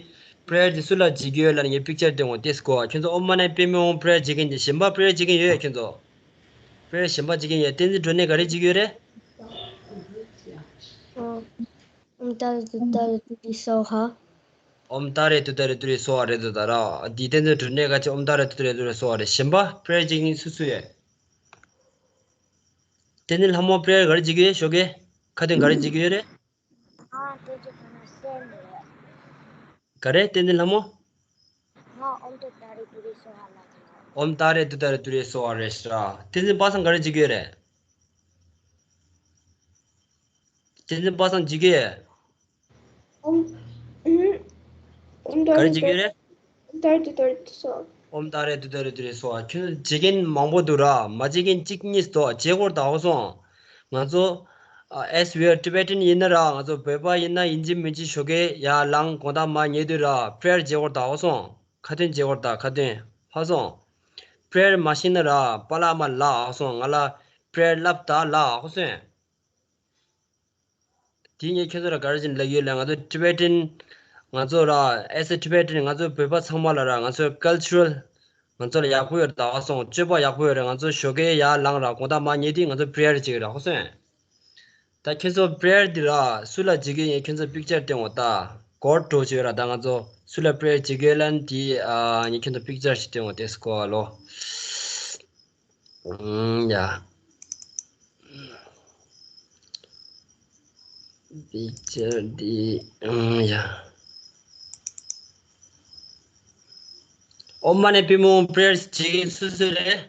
པྲེ་ཡར་དེ་སུ་ལ་བྱེད་ཀྱི་ཡོད་ལབ་ནས་ངས་པིག་ཅར་སྟོན་འོ། ཏེས་གོ། ཁྱོད་ཚོ་ཨོཾ་མ་ཎི་པདྨེ་ཧཱུྃ་པྲེ་ཡར་བྱེད་མཁན་དེ་གཞན་པ་པྲེ་ཡར་བྱེད་མཁན་ཡོད་ཁྱོད་ཚོ། པྲེ་ཡར་གཞན་པ་བྱེད་མཁན་ཡོད། བསྟན་འཛིན་སྒྲོན་གནས་ག་རེ་བྱེད་ཀྱི་ཡོད་རེད། ཨོཾ་ཏཱ་རེ་ཏུཏྟཱ་རེ་ཏུ་རེ་སྭཱ་ཧཱ། ཨོཾ་ཏཱ་རེ་ཏུཏྟཱ་རེ་ཏུ་རེ་སྭཱ་ཧཱ་རེད་འདུག་ད་ར། འདི་བསྟན་འཛིན་སྒྲོན་གནས་ག་ཅི་ཨོཾ་ཏཱ་རེ་ཏུཏྟཱ་རེ་ཏུ་རེ་སྭཱ་ཧཱ་རེད། གཞན་པ་པྲེ་ཡར་བྱེད་མཁན་སུ་སུ་ཡོད། བསྟན་འཛིན་ལྷ་མོ་པྲེ་ཡར་ག་རེ་བྱེད་ཀྱི་ཡོད། ཞོགས་ཀས་ཁ་ཏོན་ག་རེ་བྱེད་ཀྱི་ཡོད་རེད། ཨ་དེ་ཅི་ཁོ་ན་སེམས་རེད། ག་རེ་བསྟན་འཛིན་ལྷ་མོ། ང་ཨོཾ་ཏཱ་རེ་ཏུ་རེ་སྭཱ་ཧཱ་ལབ་ཀྱི་ཡོད། ཨོཾ་ཏཱ་རེ་ཏུཏྟཱ་རེ་ཏུ་རེ་སྭཱ་ཧཱ་རེད་ཤག་བསྟན་འཛིན་པ་སངས་ག་རེ་བྱེད་ཀྱི་ཡོད་རེད། བསྟན་འཛིན་པ་སངས་བྱེད་ཀྱི་ཡོད། ཨོཾ་ཨོཾ་ག་རེ་བྱེད་ཀྱི་ཡོད་རེད། ཏཱ་རེ་ཏུཏྟཱ་རེ་ཏུ་རེ་སྭཱ་ཧཱ། ཨོཾ་ཏཱ་རེ་ཏུཏྟཱ་རེ་ཏུ་རེ་སྭཱ་ཧཱ། ཁྱོད་ཚོ་བྱེད་མཁན་མང་པོ་འདུག་ར། མ་བྱེད་མཁན་གཅིག་གཉིས་འདུག་བྱེད་དགོས་རེད་ད། འོ་སོང་། ང་ཚོ་ཨ་as we are Tibetan ཡིན་ན་ར། ང་ཚོ་བོད་པ་ཡིན་ན་ཡིན་གཅིག་མིན་གཅིག་ཞོགས་ཀས་ཡར་ལངས་དགོང་དག་མར་ཉལ་དུས་ར་པྲེ་ཡར་བྱེད་དགོས་རེད་ད། འོ་སོང་། ཁ་ཏོན་བྱེད་དགོས་རེད་ད། ཁ་ཏོན་ཧ་སོང་། པྲེ་ཡར་མ་ཤེས་ན་ར་པཱ་ལགས་མར་ལབ། འོ་སོང་། ང་ལ་པྲེ་ཡར་ལབ་དང་ལབ། འོ་སོང་། དེ་ངས་ཁྱོད་ཚོ་ལ་ག་རེ་བྱས་ནས་ལབ་ཀྱི་ཡོད་ལབ། ང་ཚོ་Tibetan ང་ཚོ་ར་as a Tibetan ང་ཚོ་བོད་པ་ཚང་མ་ལ་ར་ང་ཚོ་cultural ང་ཚོ་ལ་ཡག་པོ་ཡོད་རེད་ད། འོ་སོང་། སྤྱོད་པ་ཡག་པོ་ཡོད་རེད། ང་ཚོ་ཞོགས་ཀས་ཡར་ལངས་ར་དགོང་དག་མར་ཉལ་དུས་ང་ཚོ་པྲེ་ཡར་བྱེད་ཀྱི་ར། འོ་སོང་། ད་ཁྱོད་ཚོ་པྲེ་ཡར་འདི་ར་སུ་ལ་བྱེད་ཀྱི་ཡིན། ཁྱོད་ཚོ་པིག་ཅར་སྟོན་འོ་ད། གོར་འགྲོ་བྱེད་ཡོད་ར། ད་ང་ཚོ་སུ་ལ་པྲེ་ཡར་བྱེད་ཀྱི་ཡོད་ལབ་འདི་ཨ་ངས་ཁྱོད་ཚོ་པིག་ཅར་ཞིག་སྟོན་འོ། དེ་སྐོར་ལོ། ཨུམ། ཡ། པིག་ཅར་འདི། ཨུམ། ཡ། ཨོཾ་མ་ཎི་པདྨེ་ཧཱུྃ་པྲེ་ཡར་བྱེད་མཁན་སུ་སུ་རེད།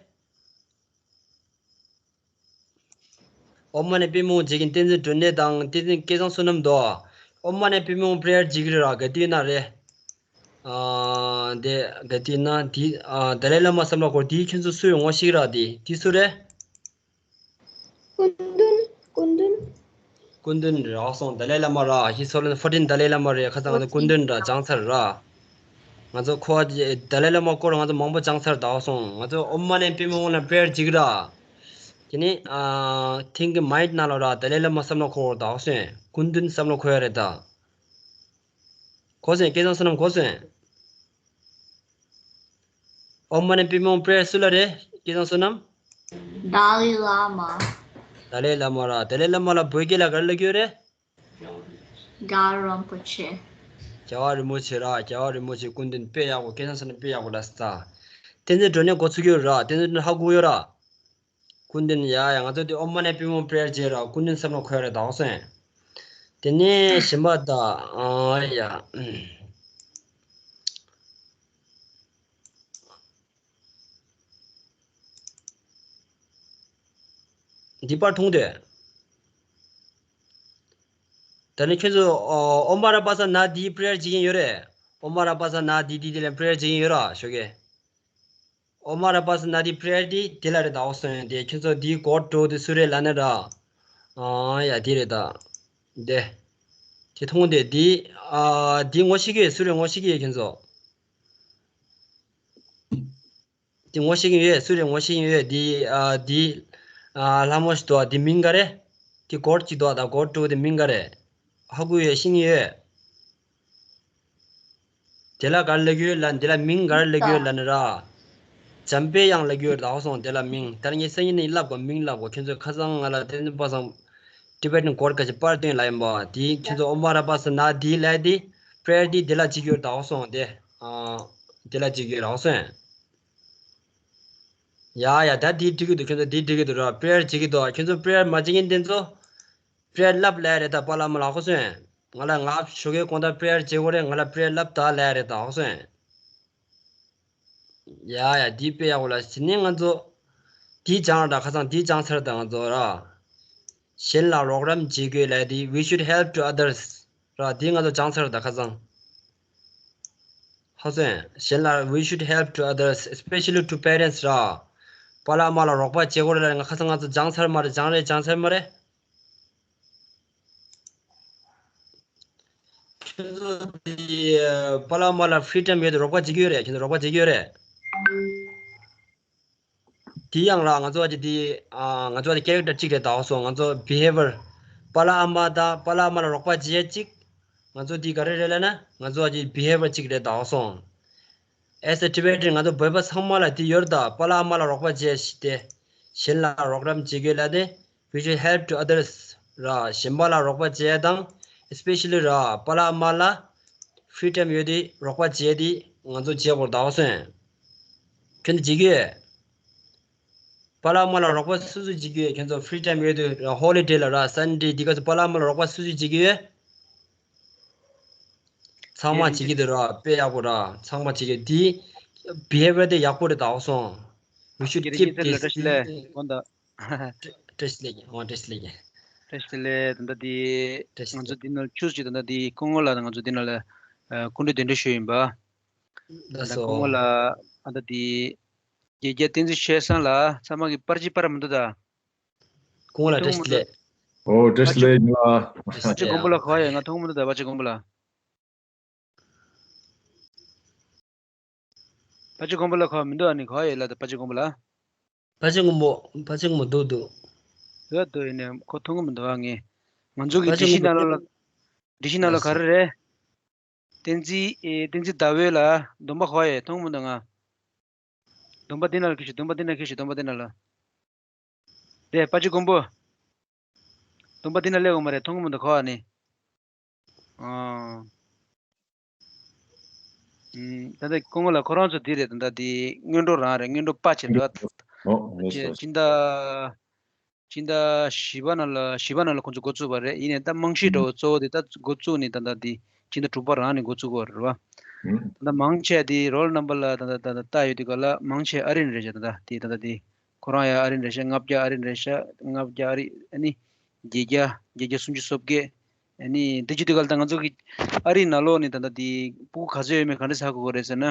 ཨོཾ་མ་ཎི་པདྨེ་ཧཱུྃ་བྱེད་མཁན་བསྟན་འཛིན་སྒྲོན་གནས་དང་བསྟན་འཛིན་སྐལ་བཟང་བསོད་ནམས་འདུག་ཨོཾ་མ་ཎི་པདྨེ་ཧཱུྃ་པྲེ་ཡར་བྱེད་ཀྱི་རེད་ར། ག་དུས་ན་རེད། ཨ་དེ་ག་དེ་ན་དེ་ཨ་ཏཱ་ལའི་བླ་མ་བསམ་བློ་འཁོར་དེ་ཁྱོད་ཚོ་སུ་ཡོད་ངོ་ཤེས་ར། དེ་དེ་སུ་རེད། སྐུ་མདུན། སྐུ་མདུན། སྐུ་མདུན་རག་སོང་། ཏཱ་ལའི་བླ་མ་ར། ཧི་སོ་ལན་ཕོར་ཊིན་ཏཱ་ལའི་བླ་མ་རེད། ཁ་སང་ང་ཚོ་སྐུ་མདུན་ར་སྦྱངས་ཚར་ར། ང་ཚོ་ཁོ་ཏཱ་ལའི་བླ་མ་སྐོར་ང་ཚོ་མང་པོ་སྦྱངས་ཚར་དག་སོང་། ང་ཚོ་ཨོཾ་མ་ཎི་པདྨེ་ཧཱུྃ་ལ་པྲེ་ཡར་བྱེད་ཀྱི་ར། དེ་ནི་ཨ་ཐིང་གི་མའིན་ཌི་ནང་ལ་ར་ཏཱ་ལའི་བླ་མ་བསམ་བློ་འཁོར་དག་སོང་། སྐུ་མདུན་བསམ་བློ་འཁོར་ཡ་རེད་ད། གོ་སོང་། སྐལ་བཟང་བསོད་ནམས་གོ་སོང་། ཨོཾ་མ་ཎི་པདྨེ་ཧཱུྃ་པྲེ་ཡར་སུ་ལ་རེད། སྐལ་བཟང་བསོད་ནམས། ཏཱ་ལའི་བླ་མ། ཏཱ་ལའི་བླ་མ་ར། ཏཱ་ལའི་བླ་མ་ལ་བོད་སྐད་ལ་ག་རེ་ལབ་ཀྱི་ཡོད་རེད། རྒྱལ་བ་རིན་པོ་ཆེ། རྒྱལ་བ་རིན་པོ་ཆེ་ར། རྒྱལ་བ་རིན་པོ་ཆེ་སྐུ་མདུན་དཔེ་ཡག་པོ། སྐལ་བཟང་བསོད་ནམས་དཔེ་ཡག་པོ་ལབ་སོང་། བསྟན་འཛིན་སྒྲོན་ནས་གོ་ཚུགས་ཀྱི་ཡོད་ར། བསྟན་འཛིན་སྒྲོན་ཧ་གོ་ཡོད་ར། སྐུ་མདུན། ཡ་ཡ། ང་ཚོ་དེ་ཨོཾ་མ་ཎི་པདྨེ་ཧཱུྃ་པྲེ་ཡར་བྱེད་ར། སྐུ་མདུན་བསམ་བློ་འཁོར་རེད་དག་སོང་། དེ་ནས་གཞན་པ་ད་ཨ་ཡ། འདི་པར་མཐོང་དེ། ད་ནི་ཁྱོད་ཚོ་ཨོཾ་ཨ་ར་པ་ཙ་ན་དྷཱིཿ་པྲེ་ཡར་བྱེད་ཀྱིན་ཡོད་རེད། ཨོཾ་ཨ་ར་པ་ཙ་ན་དྷཱིཿ་དྷཱིཿ་དེ་ལ་པྲེ་ཡར་བྱེད་ཀྱིན་ཡོད་ར། ཞོགས་ཀས། ཨོཾ་ཨ་ར་པ་ཙ་ན་དྷཱིཿ་པྲེ་ཡར་དེ་དེ་ལ་རེད་དག་སོང་། དེ་ཁྱོད་ཚོ་དེ་གོ་འགྲོ་དེ་སུ་རེད་ལབ་ན་ར། ཨ་ཡ་དེ་རེད་ད། དེ། དེ་མཐོང་དེ་དེ། ཨ་དེ་ངོ་ཤེས་ཀྱི་ཡོད། སུ་རེད་ངོ་ཤེས་ཀྱི་ཡོད་ཁྱོད་ཚོ། དེ་ངོ་ཤེས་ཀྱི་ཡོད། སུ་རེད་ངོ་ཤེས་ཀྱི་ཡོད། དེ་ཨ་དེ་ཨ་ལྷ་མོ་ཞིག་འདུག་དེ་མིང་ག་རེ། དེ་སྒོར་གཅིག་འདུག་ད་སྒོར་དྲུག་དེ་མིང་ག་རེ། ཧ་གོ་ཡོད། ཤེས་ཀྱི་ཡོད། དེ་ལ་ག་རེ་ལབ་ཀྱི་ཡོད་ལབ། དེ་ལ་མིང་ག་རེ་ལབ་ཀྱི་ཡོད་ལབ་ན་ར། འཇམ་དཔལ་དབྱངས་ལབ་ཀྱི་ཡོད་དག་སོང་། དེ་ལ་མིང་ད་ངས་སང་ཉིན་ནས་ལབ་དགོས། མིང་ལབ་དགོས། ཁྱོད་ཚོས་ཁ་སང་ང་ལ་བསྟན་འཛིན་པ་སངས་ཊི་བེ་ཊན་གོཌ་ག་ཅིག་པར་སྟོན་ལབ་ཡིན་པ། དེ་ཁྱོད་ཚོ་ཨོཾ་ཨ་ར་པ་ཙ་ན་དྷཱིཿ་ལབ་དེ་པྲེ་ཡར་དེ་དེ་ལ་བྱེད་ཀྱི་ཡོད་དག་སོང་། དེ་ཨ་དེ་ལ་བྱེད་ཀྱི་ཡོད་དག་སོང་། ཡ་ཡ། ད་དེ་འགྲིག་གི་འདུག་ཁྱོད་ཚོ་དེ་འགྲིག་གི་འདུག་ར། པྲེ་ཡར་བྱེད་ཀྱི་འདུག་ཁྱོད་ཚོ་པྲེ་ཡར་མ་བྱེད་མཁན་དེ་ཚོ་པྲེ་ཡར་ལབ་ལབ་རེད་ད། པཱ་ལགས་མ་ལགས་ཧ་གོ་སོང་། ང་ལ་ང་ཞོགས་ཀས་དགོང་དག་པྲེ་ཡར་བྱེད་དགོས་རེད། ང་ལ་པྲེ་ཡར་ལབ་ད་ལབ་རེད་ད། ཧ་གོ་སོང་། ཡ་ཡ། འདི་དཔེ་ཡག་པོ་ལ་ཟིན་ནས་ང་ཚོ་འདི་སྦྱངས་ར། ཁ་སང་འདི་སྦྱངས་ཚར་ད་ང་ཚོ་ར། གཞན་ལ་རོགས་རམ་བྱེད་དགོས་ལབ་དེ། We should help to others ར། འདི་ང་ཚོ་སྦྱངས་ཚར་ད་ཁ་སང་། ཧ་གོ་སོང་། གཞན་ལ་we should help to others, especially to parents ར། པཱ་ལགས་མ་ལགས་ལ་རོགས་པ་བྱེད་དགོས་རེད་ལབ་ང་ཁ་སང་ང་ཚོ་སྦྱངས་ཚར་མ་རེད། སྦྱངས་རེད་སྦྱངས་ཚར་མ་རེད། ཁྱོད་ཚོ་དེ་པཱ་ལགས་མ་ལགས་ལ་ཕི་རི་ཌམ་ཡོད་དེ་རོགས་པ་བྱེད་ཀྱི་ཡོད་རེད། ཁྱོད་ཚོ་རོགས་པ་བྱེད་ཀྱི་ཡོད་རེད། དེ་ཡང་ར་ང་ཚོ་ཨ་ཅེ་དེ་ཨ་ང་ཚོ་ཨ་ཅེ་ཀེ་རེག་ཊར་གཅིག་རེད་དག་སོང་། ང་ཚོ་བི་ཧེ་བར། པཱ་ལགས་ཨ་མ་དང་པཱ་ལགས་ཨ་མ་ལ་རོགས་པ་བྱེད་ཡས་གཅིག་ང་ཚོ་དེ་ག་རེ་རེད་ལབ་ན་ང་ཚོ་ཨ་ཅེ་བི་ཧེ་བར་གཅིག་རེད་དག་སོང་། As a Tibetan ང་ཚོ་བོད་པ་ཚང་མ་ལ་དེ་ཡོད་རེད་ད། པཱ་ལགས་ཨ་མ་ལ་རོགས་པ་བྱེད་ཡས་ཞིག་དེ། གཞན་ལ་རོགས་རམ་བྱེད་དགོས་ལབ་དེ། We should help to others ར། གཞན་པ་ལ་རོགས་པ་བྱེད་ཡས་དང་། Especially ར་པཱ་ལགས་ཨ་མ་ལ་ཕི་རི་ཌམ་ཡོད་དེ་རོགས་པ་བྱེད་ཡས་དེ་ང་ཚོ་བྱེད་དགོས་རེད་དག་སོང་། ཁྱོད་ཚོ་བྱེད་ཀྱི་ཡོད། པཱ་ལགས་ཨ་མ་ལ་རོགས་པ་སུ་སུ་བྱེད་ཀྱི་ཡོད། ཁྱོད་ཚོ་ཕི་རི་ཌམ་ཡོད་དུས་ར་ཧོ་ལི་ཌེ་ལ་ར་སན་ཌེ་འདི་ག་ཚོ་པཱ་ལགས་ཨ་མ་ལ་རོགས་པ་སུ་སུ་བྱེད་ཀྱི་ཡོད། ཚང་མ་བྱེད་ཀྱི་འདུག་ར། དཔེ་ཡག་པོ་ར། ཚང་མ་བྱེད་ཀྱི་འདི་བི་ཧེ་བར་དེ་ཡག་པོ་རེད་དག་སོང་། We should keep this བཀྲ་ཤིས་བདེ་ལེགས། ཨོ་ད། བཀྲ་ཤིས་བདེ་ལེགས། ཨོ་བཀྲ་ཤིས་བདེ་ལེགས། བཀྲ་ཤིས་བདེ་ལེགས། ད་ལྟ་འདི་བཀྲ་ཤིས་ང་ཚོ་འདི་ནང་ཆུ་ཚོད་ད་ལྟ་འདི་སྐུ་ངོ་ལགས་དང་ང་ཚོ་འདི་ནང་ལ་སྐུ་མགྲོན་གདན་འདྲེན་ཞུས་ཡིན་པ། ད་ལགས་སོ། སྐུ་ངོ་ལགས་ཨ་ད་འདི་དགེ་རྒྱས་བསྟན་འཛིན་ཆོས་བཟང་ལགས་ཚང་མ་གི་པར་ཅིག་པར་མི་འདུག་ད། སྐུ་ངོ་ལགས་བཀྲ་ཤིས་བདེ་ལེགས། ཨོ་བཀྲ་ཤིས་བདེ་ལེགས་ཉི་མ། བཀྲ་ཤིས་བདེ་ལེགས། པ་ཅིག་གོང་པོ་ལགས་ག་པར་ཡོད། ང་མཐོང་མི་འདུག་ད། པ་ཅིག་གོང་པོ་ལགས། པ་ཅིག་གོང་པོ་ལགས་ག་པར་མི་འདུག་ཨ་ནི་ག་པར་ཡོད་ལགས་ད། པ་ཅིག་གོང་པོ་ལགས། པ་ཅིག་གོང་པོ། པ་ཅིག་གོང་པོ་འདུག་འདུག་འདུག་འདུག་ཡིན་ནའི་ཁོ་མཐོང་གི་མི་འདུག་ཨ་ངས། ང་ཚོ་གི་པ་ཅིག་སྒྲིག་གཞི་གོང་པོ་ནང་ལ། སྒྲིག་གཞི་ནང་ལ་ག་རེ་རེད། བསྟན་འཛིན་ཨེ་བསྟན་འཛིན་ཟླ་འོད་ལགས་སྡོམ་པ་ག་པར་ཡོད། མཐོང་གི་མི་འདུག་ང་། སྡོམ་པ་འདི་ནང་ལ་ཁྱེར་ཤོག་སྡོམ་པ་འདི་ནང་ཁྱེར་ཤོག་སྡོམ་པ་འདི་ནང་ལ། རེད། པ་ཅིག་གོང་པོ། སྡོམ་པ་འདི་ན་སླེབས་ཡོང་མ་རེད། མཐོང་གི་མི་འདུག་ག་པར་ནི། ཨང་། ཨུམ། ད་ལྟ་སྐུ་ངོ་ལགས་ཁོ་རང་ཚོ་འདི་རེད། ད་ལྟ་འདི་སྔོན་འགྲོ་རང་རེད། སྔོན་འགྲོ་པ་ཆེ་འདུག་ཨོ་ལགས་སོ། སྤྱི་ཟླ། སྤྱི་ཟླ་བཞི་པ་ནང་ལ་བཞི་པ་ནང་ལ་ཁོང་ཚོ་འགོ་བཙུགས་པ་རེད། ཡིན་ནའི་ད་རྨང་གཞི་འདྲ་བོ་གཙོ་བོ་དེ་ད་འགོ་བཙུགས་ནས་ད་ལྟ་འདི་སྤྱི་ཟླ་དྲུག་པ་རང་ནས་འགོ་བཙུགས་པ་རེད་བ། ད་ལྟ་མང་ཆེ་འདི་རོལ་ནམ་བར་ལ་ད་ལྟ་ད་ལྟ་ལྟ་ཡོད་དུས་ག་ལ་མང་ཆེ་ཨ་རིན་རེད་ཤག་ད་ལྟ་འདི་ད་ལྟ་འདི། ཁོ་རང་ཡང་ཨ་རིན་རེད་ཤག་ལྔ་བརྒྱ་ཨ་རིན་རེད་ཤག་ལྔ་བརྒྱ་ཨ་རི་ཨ་ནི་བརྒྱད་བརྒྱ་བརྒྱད་བརྒྱ་སུམ་ཅུ་སོ་བརྒྱད། ཨ་ནི་འདི་བྱེད་དུས་ག་ལ་ད་ང་ཚོ་གི་ཨ་རིའི་ནང་ལོགས་ནས་ད་ལྟ་དེ་སྤུ་གུ་ག་ཚོད་ཡོད་མེད་ག་འདྲ་ཧ་གོ་གི་རེད་ཟེར་ན།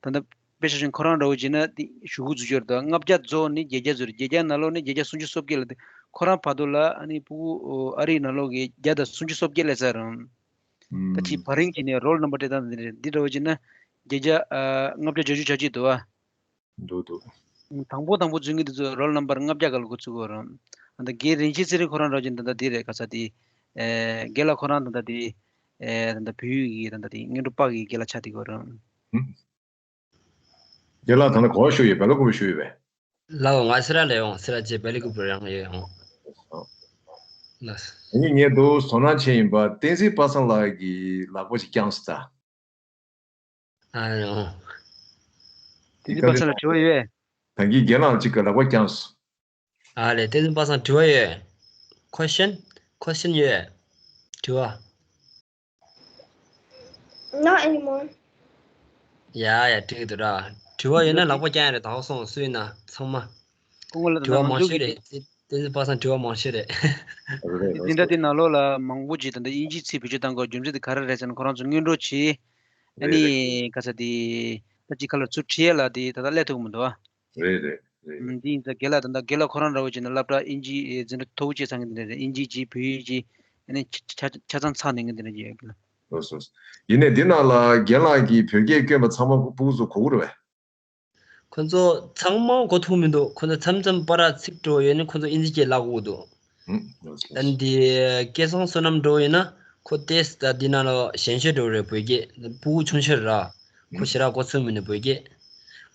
ད་ལྟ་དཔེ་ཆ་བཞིན་ཁོ་རང་འདྲ་བོ་བྱས་ན་དེ་གཞུག་གུ་འཛུལ་ཡོད་རེད། ད་ལྔ་བརྒྱ་རྫོགས་ནས་བརྒྱད་བརྒྱ་ཚོད་རེད། བརྒྱད་བརྒྱ་ནང་ལོགས་ནས་བརྒྱད་བརྒྱ་སུམ་ཅུ་སོ་བརྒྱད་ལ་དེ་ཁོ་རང་བར་དུ་ལ་ཨ་ནི་སྤུ་གུ་ཨ་རིའི་ནང་ལོགས་ཀྱི་བརྒྱ་དང་སུམ་ཅུ་སོ་བརྒྱད་སླེབས་ཚར་རེད། ད་ཅིག་བར་རིང་གི་ནས་རོལ་ནམ་བར་སྤྲད་སྟངས་དེ་འདྲ་རེད། འདི་འདྲ་བོ་བྱས་ན་བརྒྱད་བརྒྱ་ཨ་ལྔ་བརྒྱ་བརྒྱད་ཅུ་གྱ་གཅིག་འདུག་བ། འདུག་འདུག་དང་པོ་དང་པོ་འཛུལ་མཁན་དེ་ཚོ་རོལ་ནམ་བར་ལྔ་བརྒྱ་སྒང་ལ་འགོ་བཙུགས་ཡོད་རེད། ཨ་ད་རྒན་རིན་ཆེན་ཚེ་རིང་ཁོ་རང་འདྲ་བོ་བྱས་ན་ད་ལྟ་འདི་རེད། ག་ས་དེ་ཨེ་རྒན་ལགས་ཁོ་རང་ད་ལྟ་དེ་ཨེ་ད་ལྟ་བོད་ཡིག་གི་ད་ལྟ་དེ་སྔོན་འགྲོ་པ་གི་རྒན་ལགས་ཆགས་བསྡད་ཡོད་རེད། ཧུམ། རྒན་ལགས་ད་ལྟ་ག་པར་བཞུགས་ཡོད། སྦེལ་ཀོབ་བཞུགས་ཡོད་པས། ལགས་འོང་། ང་སེ་ར་ལ་ཡོད་འོང་། སེ་ར་བྱེས་སྦེལ་ཀོབ་རང་ཡོད་འོང་། ལགས། ངས་ངས་འདུག་དོ་སྣང་ཆེན་ཡིན་པ་བསྟན་འཛིན་པ་སངས་ལགས་ཀྱི་ལག་པ་ཞིག་བརྐྱངས་སོང་ད། ཨ་འོང་། བསྟན་འཛིན་པ་སངས་ལ་དྲི་བ་ཡོད། ད་གིན་རྒན་ལགས་གཅིག་གི་ལག་པ་བརྐྱངས་སོང་། ཨ་ལས། བསྟན་འཛིན་པ་སངས་དྲི་བ་ཡོད། Question? Question ཡོད། དྲི་བ། Not anymore. ཡ་ཡ། འགྲིག་འདུག་ར། དྲི་བ་ཡོད་ན་ལག་པ་བརྐྱང་ཡ་རེད། ད་ག་སོང་སུ་ཡིན་ན་ཚང་མ། སྐུ་ངོ་ལགས་དྲི་བ་མང་ཤོས་རེད། བསྟན་འཛིན་པ་སངས་དྲི་བ་མང་ཤོས་རེད། རེད་རེད། འཛིན་གྲྭ་དེ་ནང་ལོགས་ལ་མང་པོ་ཅིག་ད་ལྟ་དབྱིན་ཇིའི་ཚིག་བེད་སྤྱོད་བཏང་དགོས་རྒྱུ་མཚན་དེ་ག་རེ་རེད་ཟེར་ན། ཁོ་རང་ཚོ་སྔོན་འགྲོ་བྱས། ཨ་ནི་ག་ས་དེ་ད་ཅིག་ཁ་ལ་ཚུར་ཁྲིད་ཡ་ལ་དེ་ད་ལྟ་སླེབས་ཐུབ་ཀྱི་མི་འདུག་ཨ། རེད་རེད་རེད། ཨ་འདི་ཡིན་ཙང་རྒན་ལགས་ད་ལྟ་རྒན་ལགས་ཁོ་རང་འདྲ་བོ་བྱས་ན་སློབ་གྲྭ་དབྱིན་ཇིའི་འཛིན་གྲྭ་མཐོ་པོ་བཅས་ཚང་གི་འདི་འདྲ་རེད། དབྱིན་ཇི་བྱས། བོད་ཡིག་བྱས། ཨ་ནི་ཆ་ཆ་ཆ་ཚང་ཚང་ནས་ངས་འདི་འདྲ་བྱས་ཡོད་གི་ལ། ལགས་སོ། ཡིན་ནའི་འདི་ནང་ལ་རྒན་ལགས་ཀྱིས་བོད་སྐད་བསྐྱོན་པ་ཚང་མ་སྤུ་གུ་ཚོ་གོ་གི་རེད་པས། ཁོ་ཚོ་ཚང་མ་གོ་ཐུབ་མི་འདུག་ཁོ་ཚོ་མཚམས་མཚམས་པར་ཚིག་འགྲོ་ཡོད་ན་ཁོ་ཚོ་དབྱིན་ཇི་སྐད་བཀླག་གི་འདུག་ཨ་འདི་སྐལ་བཟང་བསོད་ནམས་འདྲ་བོ་ཡིན་ན་ཁོ་ཏོག་ཙམ་ད་འདི་ནང་ལ་ཞན་ཤོས་འདྲ་བོ་རེད། བོད་སྐད་སྤུ་གུ་ཆུང་ཤོས་ར། ཁོ་ཞེ་དྲག་གོ་ཚོད་མི་འདུག་བོད་སྐད།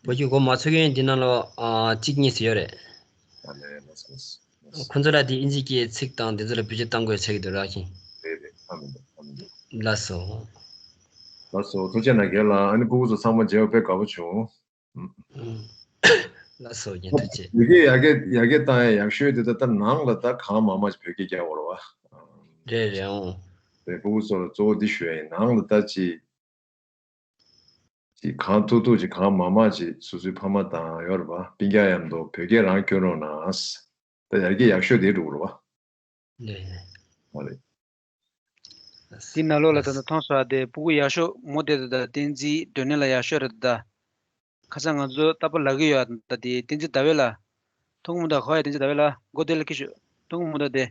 བོད་སྐད་གོ་མ་ཚོད་མཁན་འདི་ནང་ལ་ཨ་གཅིག་གཉིས་ཙམ་ཡོད་རེད། ཨ་ལས། ལགས་སོ་ལགས་སོ། ཁོ་ཚོ་ལ་འདི་དབྱིན་ཇི་སྐད་ཚིག་དང་འདི་ཚོ་ལ་བེད་སྤྱོད་གཏང་དགོས་ཆགས་ཀྱི་འདུག་ར་ཁྱེད། རེད་རེད། ཧ་མི་འདུག་ཧ་མི་འདུག་ལགས་སོ། ལགས་སོ། ཐུགས་རྗེ་གནང་རྒན་ལགས། ཨ་ནི་སྤུ་གུ་ཚོ་ཚང་མ་མཇལ་བ་དཔེ་དགའ་པོ་བྱུང་། ལགས་སོ། རྒན་ཐུགས་རྗེ། ཡ་གི་ཡ་གི་ཡ་གི་བཏང་ཡ་ཡག་ཤོས་དེ་ད་ལྟ་ནང་ལ་ད་གང་མང་མང་ཞིག་བོད་སྐད་རྒྱག་དགོས་རེད་པ། རེད་རེད་འོང་། རེད། སྤུ་གུ་ཚོ་ལ་གཙོ་བོ་འདི་ཞུ་ཡ་ཡིན། ནང་ལ་ད་ཅིག་ཅིག་གང་ཐུབ་ཐུབ་ཅིག་གང་མང་མང་ཅིག་སོ་སོའི་ཕ་མ་དང་ཡོད་རེད་པ། སྤུན་ཀྱག་མཉམ་དུ་བོད་སྐད་རང་སྐྱོན་རོགས་གནང་། ད་ཡར་རྒྱས་ཡག་ཤོས་དེ་འགྲོ་གི་རེད་པ། རེད་རེད། མ་རེད། དེ་ནང་ལོགས་ལ་ད་ལྟ་མཐོང་སོང་ཨ། དེ་སྤུ་གུ་ཡག་ཤོས་མོ་དེ་ད་ལྟ་བསྟན་འཛིན་སྒྲོན་གླེང་ལགས་ཡག་ཤོས་རེད་ད། ཁ་སང་ང་ཚོ་རྟག་པར་ལབ་ཀྱི་ཡོད་ཨ། ད་དེ་བསྟན་འཛིན་ཟླ་བས་ལགས། མཐོང་གི་མི་འདུག་ཁོ་ཡ་བསྟན་འཛིན་ཟླ་བས་ལགས། མགོ་དེ་ལ་ཁྱེར་ཤོག་མཐོང་གི་མི་འདུག་དེ།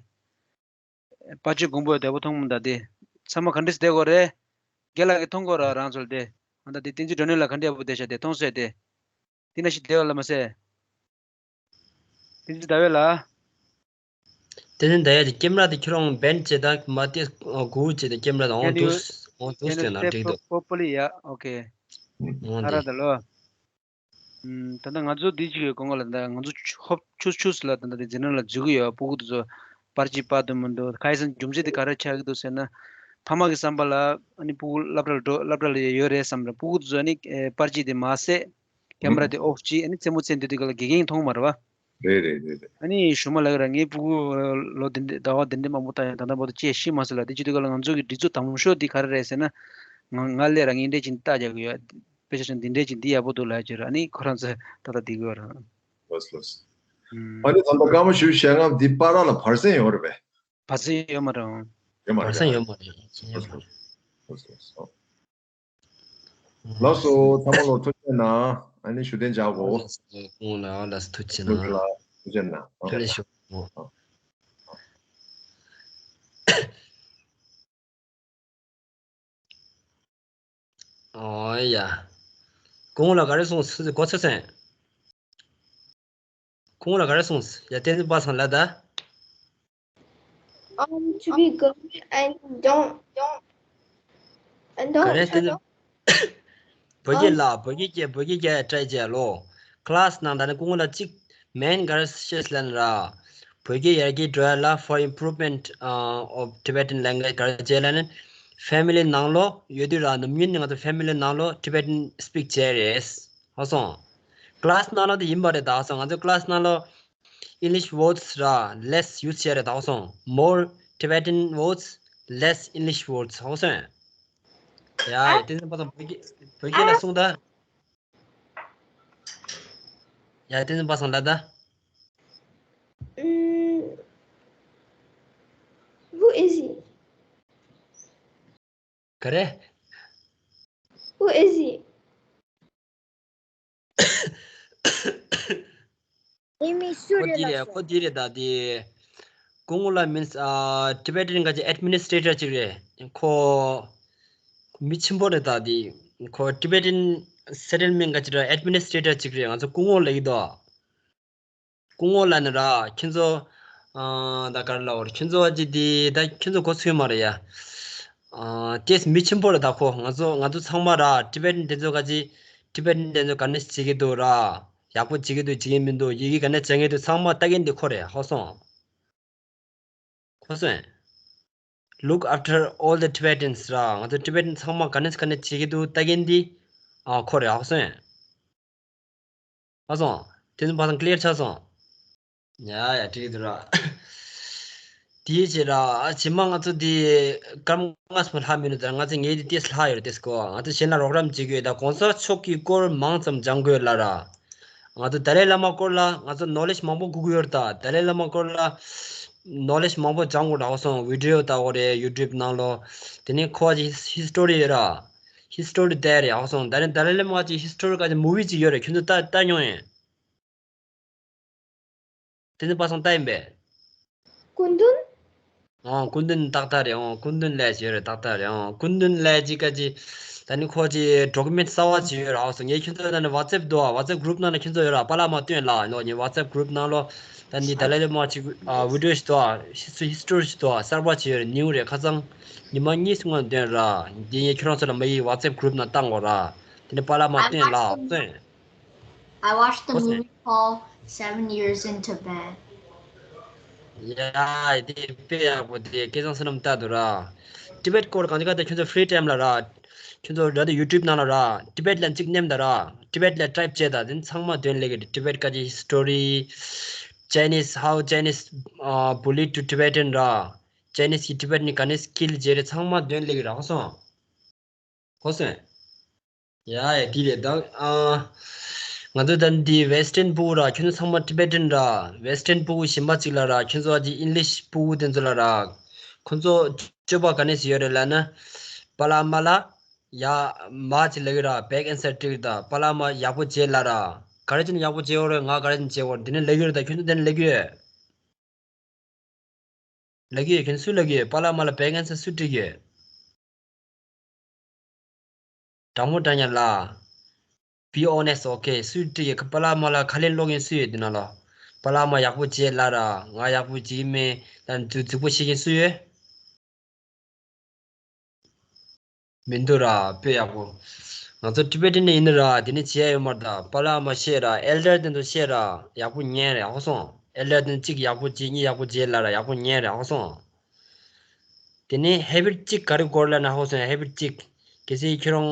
པར་ཆས་གོང་པོ་བདེ་པོ་མཐོང་མི་འདུག་དེ། ཚང་མ་ག་འདྲས་བསྡད་དགོས་རེད། རྒན་ལགས་ཀྱིས་མཐོང་དགོས་ར་རང་ཚོ་ལ་དེ། ཨ་ད་དེ་བསྟན་འཛིན་སྒྲོན་གླེང་ལགས་ག་འདྲས་པོ་བསྡད་ཤག་དེ་མཐོང་སོང་དེ། དེ་ན་ཞིག་བསྡད་ཡོད་ལ་མ་ཟད། བསྟན་འཛིན་ཟླ་བས་ལགས། བསྟན་འཛིན་ཟླ་བས་དེ་ཀེམ་ར་དེ་ཁྱོད་རང་བེན་ཌི་བྱེད་ད་མ་དེ་གུ་བྱེད་དེ་ཀེམ་ར་དང་འོང་དུས་འོང་དུས་དེ་ན་འགྲིག་འདུག་པོ་པོ་ལི་ཡ། ཨོ་ཁེ། འོང་ཨ་ར་དེ། ད་ལོ། ད་ལྟ་ང་ཚོ་འདི་གཅིག་གི་སྒང་ལ་ད་ལྟ་ང་ཚོ་ཧོབ་ཆུ་ཆུ་ལ་ད་ལྟ་དེ་འཛིན་གྲྭ་ལ་འཛུལ་གི་ཡོད། སྤུ་གུ་དེ་ཚོ་པར་ཅིག་པར་དུ་མི་འདུག་ཁ་ཡི་སང་རྒྱུ་མཚན་དེ་ག་རེ་ཆགས་ཀྱི་འདུག་ཟེར་ན། ཕ་མ་གི་བསམ་པ་ལ་ཨ་ནི་སྤུ་གུ་སློབ་གྲྭ་ལ་འགྲོ་སློབ་གྲྭ་ལ་ཡོད་རེད་བསམ་རེད། སྤུ་གུ་དེ་ཚོ་ཨ་ནི་པར་ཅིག་དེ་མ་ཟད་ཀེམ་ར་དེ་ཨོཕ་བྱས་ཨ་ནི་རྩེད་མོ་རྩེ་འདི་དུས་ག་ལ་དགེ་རྒན་མཐོང་མ་རེད་བ། རེད་རེད་རེད་རེད། ཨ་ནི་ཞུ་མ་ལགས་ར་ངའི་སྤུ་གུ་ལོ་འདི་འདྲ་ཟླ་བ་འདི་འདྲ་མང་པོ་བཏང་ཡང་ད་ལྟ་བར་དུ་ཅི་ཡང་ཤེས་མ་སོང་ལ། དེ་བྱེད་དུས་ག་ལ་ང་ཚོ་གི་སྒྲིག་འཛུགས་དང་པོ་ཤོས་འདི་ག་རེ་རེད་ཟེར་ན། ང་ང་སླེབས་ར་ངས་འདི་འདྲས་ཅིག་བལྟ་རྒྱག་གི་ཡོད། དཔེ་ཆ་ཆུང་འདི་འདྲས་ཅིག་འདི་ཡག་པོ་འདུག་ལབ་ཀྱི་ར། ཨ་ནི་ཁོ་རང་ཚོས་ད་ལྟ་འདི་གི་ར། ལགས་ལགས། ཨ་ནི་ད་ལྟ་སྐར་མ་བཞི་བཅུ་ཞེ་ལྔ་འདི་པར་ར་ལ་བར་གསེང་ཡོད་རེད་པས། བར་གསེང་ཡོད་མ་རེད། ཡོད་མ་རེད། བར་གསེང་ཡོད་མ་རེད། ལགས་སོ། ལགས་སོ། ཚང་མ་ལ་ཐུགས་རྗེ་གནང་། ཨ་ནི་བཞུགས་གདན་འཇགས་གོ། ལགས་སོ། ལགས་སོ། ཐུགས་རྗེ་གནང་། ཐུགས་རྗེ་གནང་། ཐུགས་རྗེ་ཆེ། ཨོ་ཡ། སྐུ་ངོ་ལགས་ག་རེ་གསུངས་སོང་གོ་ཚོད་སེང་། སྐུ་ངོ་ལགས་ག་རེ་གསུངས་སོང་། ཡ་བསྟན་འཛིན་པ་སངས་ལགས་ད། Um, to be good and don't, don't, and ག་don't རེ་བསྟན་འཛིན། བོད་སྐད་ལ་བོད་སྐད་སྐད་བོད་སྐད་སྐད་try་བྱས་ལོ། Class་ནང་ད་ནི་སྐུ་ངོ་ལ་གཅིག་main་ག་རེ་བཤད་ལབ་ན་ར། བོད་སྐད་ཡར་རྒྱས་འགྲོ་ཡ་ལ་for improvement uh, of Tibetan language་ག་རེ་བྱས་ལབ་ན། Family་ནང་ལོ་ཡོད་དུས་ར་ནམ་རྒྱུན་ནི་ང་ཚོ་family་ནང་ལོ་Tibetan་speak་བྱས་རེད། ཧ་སོང་། Class་ནང་ལོ་དེ་ཡིན་པ་རེད་ད་ཧ་སོང་། ང་ཚོ་class་ནང་ལོ་English words་ར་less use་བྱས་རེད་ད་ཧ་སོང་། More Tibetan words, less English words་ཧ་སོང་། ཡ་ཡ་བསྟན་འཛིན་པ་སངས་བོད་སྐད་བོད་སྐད་ལ་གསུངས་ད། ཡ་བསྟན་འཛིན་པ་སངས་ལབ་ད། Mm, who is he? ག་རེ། Who is he? ཨེ་མི་སུ་ཁོ་རེད་འདི་ལབ་རེད། སོང་། ཁོ་འདི་རེད་ད་འདི། སྐུ་ངོ་ལགས་མིན་ཨ་Tibetan་ག་ཅི་administrator་ཅིག་རེད། ཁོ་མི་ཆེན་པོ་རེད་ད་འདི། ཁོ་Tibetan settlement་ག་ཅི་ར་administrator་ཅིག་རེད། ང་ཚོ་སྐུ་ངོ་ལབ་ཀྱི་འདུག་སྐུ་ངོ་ལབ་ནི་ར་ཁྱེད་ཚོ་ཨ་ད་ག་རེ་ལབ་དགོས་རེད། ཁྱེད་ཚོ་ཨ་ཅི་འདི་ད་ཁྱེད་ཚོ་གོ་ཚོད་མ་རེད་ཡ། ཨ་ཏེས་མི་ཆེན་པོ་རེད་ད་ཁོ། ང་ཚོ་ང་ཚོ་ཚང་མ་ར་Tibetan་དེ་ཚོ་ག་ཅི་Tibetan་དེ་ཚོ་ག་ནས་བྱེད་ཀྱི་འདུག་ར། ཡག་པོ་བྱེད་ཀྱི་འདུག་བྱེད་ཀྱི་མི་འདུག་ཡི་གེ་ག་ནས་སྦྱང་གི་འདུག་ཚང་མ་ལྟ་མཁན་འདི་ཁོ་རེད། ཧ་གོ་སོང་། ཁོ་སོང་། Look after all the Tibetans་ར། ང་ཚོ་Tibetan་ཚང་མ་ག་ནས་ག་ནས་བྱེད་ཀྱི་འདུག་ལྟ་མཁན་འདི་ཨ་ཁོ་རེད། ཧ་གོ་སོང་། ཧ་སོང་། དེ་ཚོ་ཕ་སང་clear་ཆགས་སོང་། ཡ་ཡ་འགྲིག་འདུག་ར། དེའི་རྗེས་ར་རྗེས་མ་ང་ཚོ་འདི་སྐར་མ་ལྔ་སོང་ལྷག་མི་འདུག་ད་ང་ཚོ་ངའི་འདི་ཏེས་ལྷག་ཡོད་རེད་ཏེས་གོ། ང་ཚོ་གཞན་ལ་རོགས་རམ་བྱེད་དགོས་ད་གོང་ས་མཆོག་གི་སྐོར་མང་ཙམ་སྦྱང་དགོས་ལ་ར། ང་ཚོ་ཏཱ་ལའི་བླ་མ་སྐོར་ལ་ང་ཚོ་knowledge་མང་པོ་དགོས་ཀྱི་ཡོད་རེད་ད། ཏཱ་ལའི་བླ་མ་སྐོར་ལ་knowledge་མང་པོ་སྦྱང་དགོས་ར། ཧ་སོང་། video་ལྟ་དགོས་རེད་YouTube་ནང་ལོ། དེ་ནས་ཁོ་ཅི་history་ཡོད་ར། history་བལྟས་རེད། ཧ་སོང་། ད་ནི་ཏཱ་ལའི་བླ་མ་ཅི་history་ག་ཅི་movie་ཅིག་ཡོད་རེད། ཁྱོད་ཚོ་ལྟ་ལྟ་མྱོང་ཡིན། དེ་ནི་པ་སང་ལྟ་ཡིན་པས། སྐུ་མདུན། ཨོ་སྐུ་མདུན་ཏག་ཏག་རེད། ཨོ་སྐུ་མདུན་ལས་ཡོད་རེད། ཏག་ཏག་རེད། ཨོ་སྐུ་མདུན་ལས་ཅི་ག་ཅི། ད་ནི་ཁོ་ཅི་document་གསར་བ་ཅིག་ཡོད་རེད། ཧ་སོང་། ངས་ཁྱོད་ཚོ་ད་ནི་WhatsApp་འདུག་ཨ། WhatsApp group་ནང་ན་ཁྱོད་ཚོ་ཡོད་ར། པ་ལགས་མར་སྟོན་ལ་ནོ། ངས་WhatsApp group་ནང་ལོ། ད་ནི་ཏཱ་ལའི་བླ་མ་ཅིག་ཨ་video་ཞིག་འདུག་ཨ། history་ཞིག་འདུག་ཨ། གསར་པ་ཅིག་ཡོད་རེད། new་རེད། ཁ་སང་ཉི་མ་གཉིས་སྔོན་སྟོན་ར། འདི་ངས་ཁྱོད་རང་ཚོ་ལ་མ་ཡིག་WhatsApp group་ནང་བཏང་གོ་ར། དེ་ནི་པ་ལགས་མར་སྟོན་ལ་སྟོན། I watched the movie called Seven Years in Tibet. ཡ་དེ་དཔེ་ཡག་པོ་དེ་སྐལ་བཟང་བསོད་ནམས་ལྟ་འདུག་ར། Tibet་སྐོར་གང་ཅི་ག་དེ་ཁྱོད་ཚོ་free time་ལ་ར། ཁྱོད་ཚོ་ར་དེ་YouTube་ནང་ལ་ར། Tibet་ལ་གཅིག་མནན་ད་ར། Tibet་ལ་type་བྱས་ད་དེ་ཚང་མ་འདོན་ལེ་གི་Tibet་ག་ཅི་history། Chinese, how Chinese uh, bullied to Tibetan་ར། Chinese་གི་Tibet་ནི་ག་ནས་skill་བྱས་རེད། ཚང་མ་འདོན་ལེ་གི་ར། ཧ་སོང་། ཧ་སོང་། ཡ་ཡ་དེ་རེད་ད། ཨ་ང་ཚོ་ད་འདི་Western་ཕྲུ་གུ་ར། ཁྱོད་ཚོ་ཚང་མ་Tibetan་ར། Western་ཕྲུ་གུ་གཞན་པ་ཅིག་ལ་ར། ཁྱོད་ཚོ་ཨ་ཅི་English་ཕྲུ་གུ་དེ་ཚོ་ལ་ར། ཁོ་ཚོ་སྤྱོད་པ་ག་ནས་ཡོད་རེད་ལབ་ན། པ་ལགས་མར་ལ་ཡ་མར་ཅིག་ལབ་ཀྱི་ར། back answer་སྤྲད་ཀྱི་རེད་ད། པ་ལགས་མར་ཡག་པོ་བྱས་ལབ་ར། ག་རེ་བྱས་ན་ཡག་པོ་བྱས་ཡོད་རེད། ང་ག་རེ་བྱས་ན་བྱས་ཡོད་རེད། འདི་ནས་ལབ་ཀྱི་རེད་ད། ཁྱོད་ཚོ་འདི་ནས་ལབ་ཀྱི་ཡོད། ལབ་ཀྱི་ཡོད། ཁྱོད་ཚོ་སུས་ལབ་ཀྱི་ཡོད། པ་ལགས་མར་ལ་back answer་སུས་སྤྲད་ཀྱི་ཡོད། དྲང་མོ་དྲང་ཉག་ལ། Be honest, okay། སུས་སྤྲད་ཀྱི་ཡོད། པ་ལགས་མར་ལ་ཁ་ལན་སློག་མཁན་སུ་ཡོད་འདི་ནང་ལ། པ་ལགས་མར་ཡག་པོ་བྱས་ལབ་ར། ང་ཡག་པོ་བྱེད་ཀྱི་མེད་ལབ་རྫིག་རྫིག་པོ་བཤད་མཁན་སུ་ཡོད། མི་འདུག་ར། དཔེ་ཡག་པོ། ང་ཚོ་Tibetan་ཡིན་ནི་ར། དེ་ནི་བྱེད་ཡ་ཡོད་མ་རེད་ད། པ་ལགས་མར་བཤད་ར། elder་དེ་ཚོ་བཤད་ར། ཡག་པོ་ཉན་རེད། ཧ་སོང་། elder་དེ་ཚོ་གཅིག་ཡག་པོ་བྱེད། གཉིས་ཡག་པོ་བྱེད་ལབ་ར། ཡག་པོ་ཉན་རེད། ཧ་སོང་། དེ་ནས་habit་གཅིག་ག་རེ་དགོས་ལབ་ན། ཧ་སོང་། habit་གཅིག་གལ་སྲིད་ཁྱོད་རང་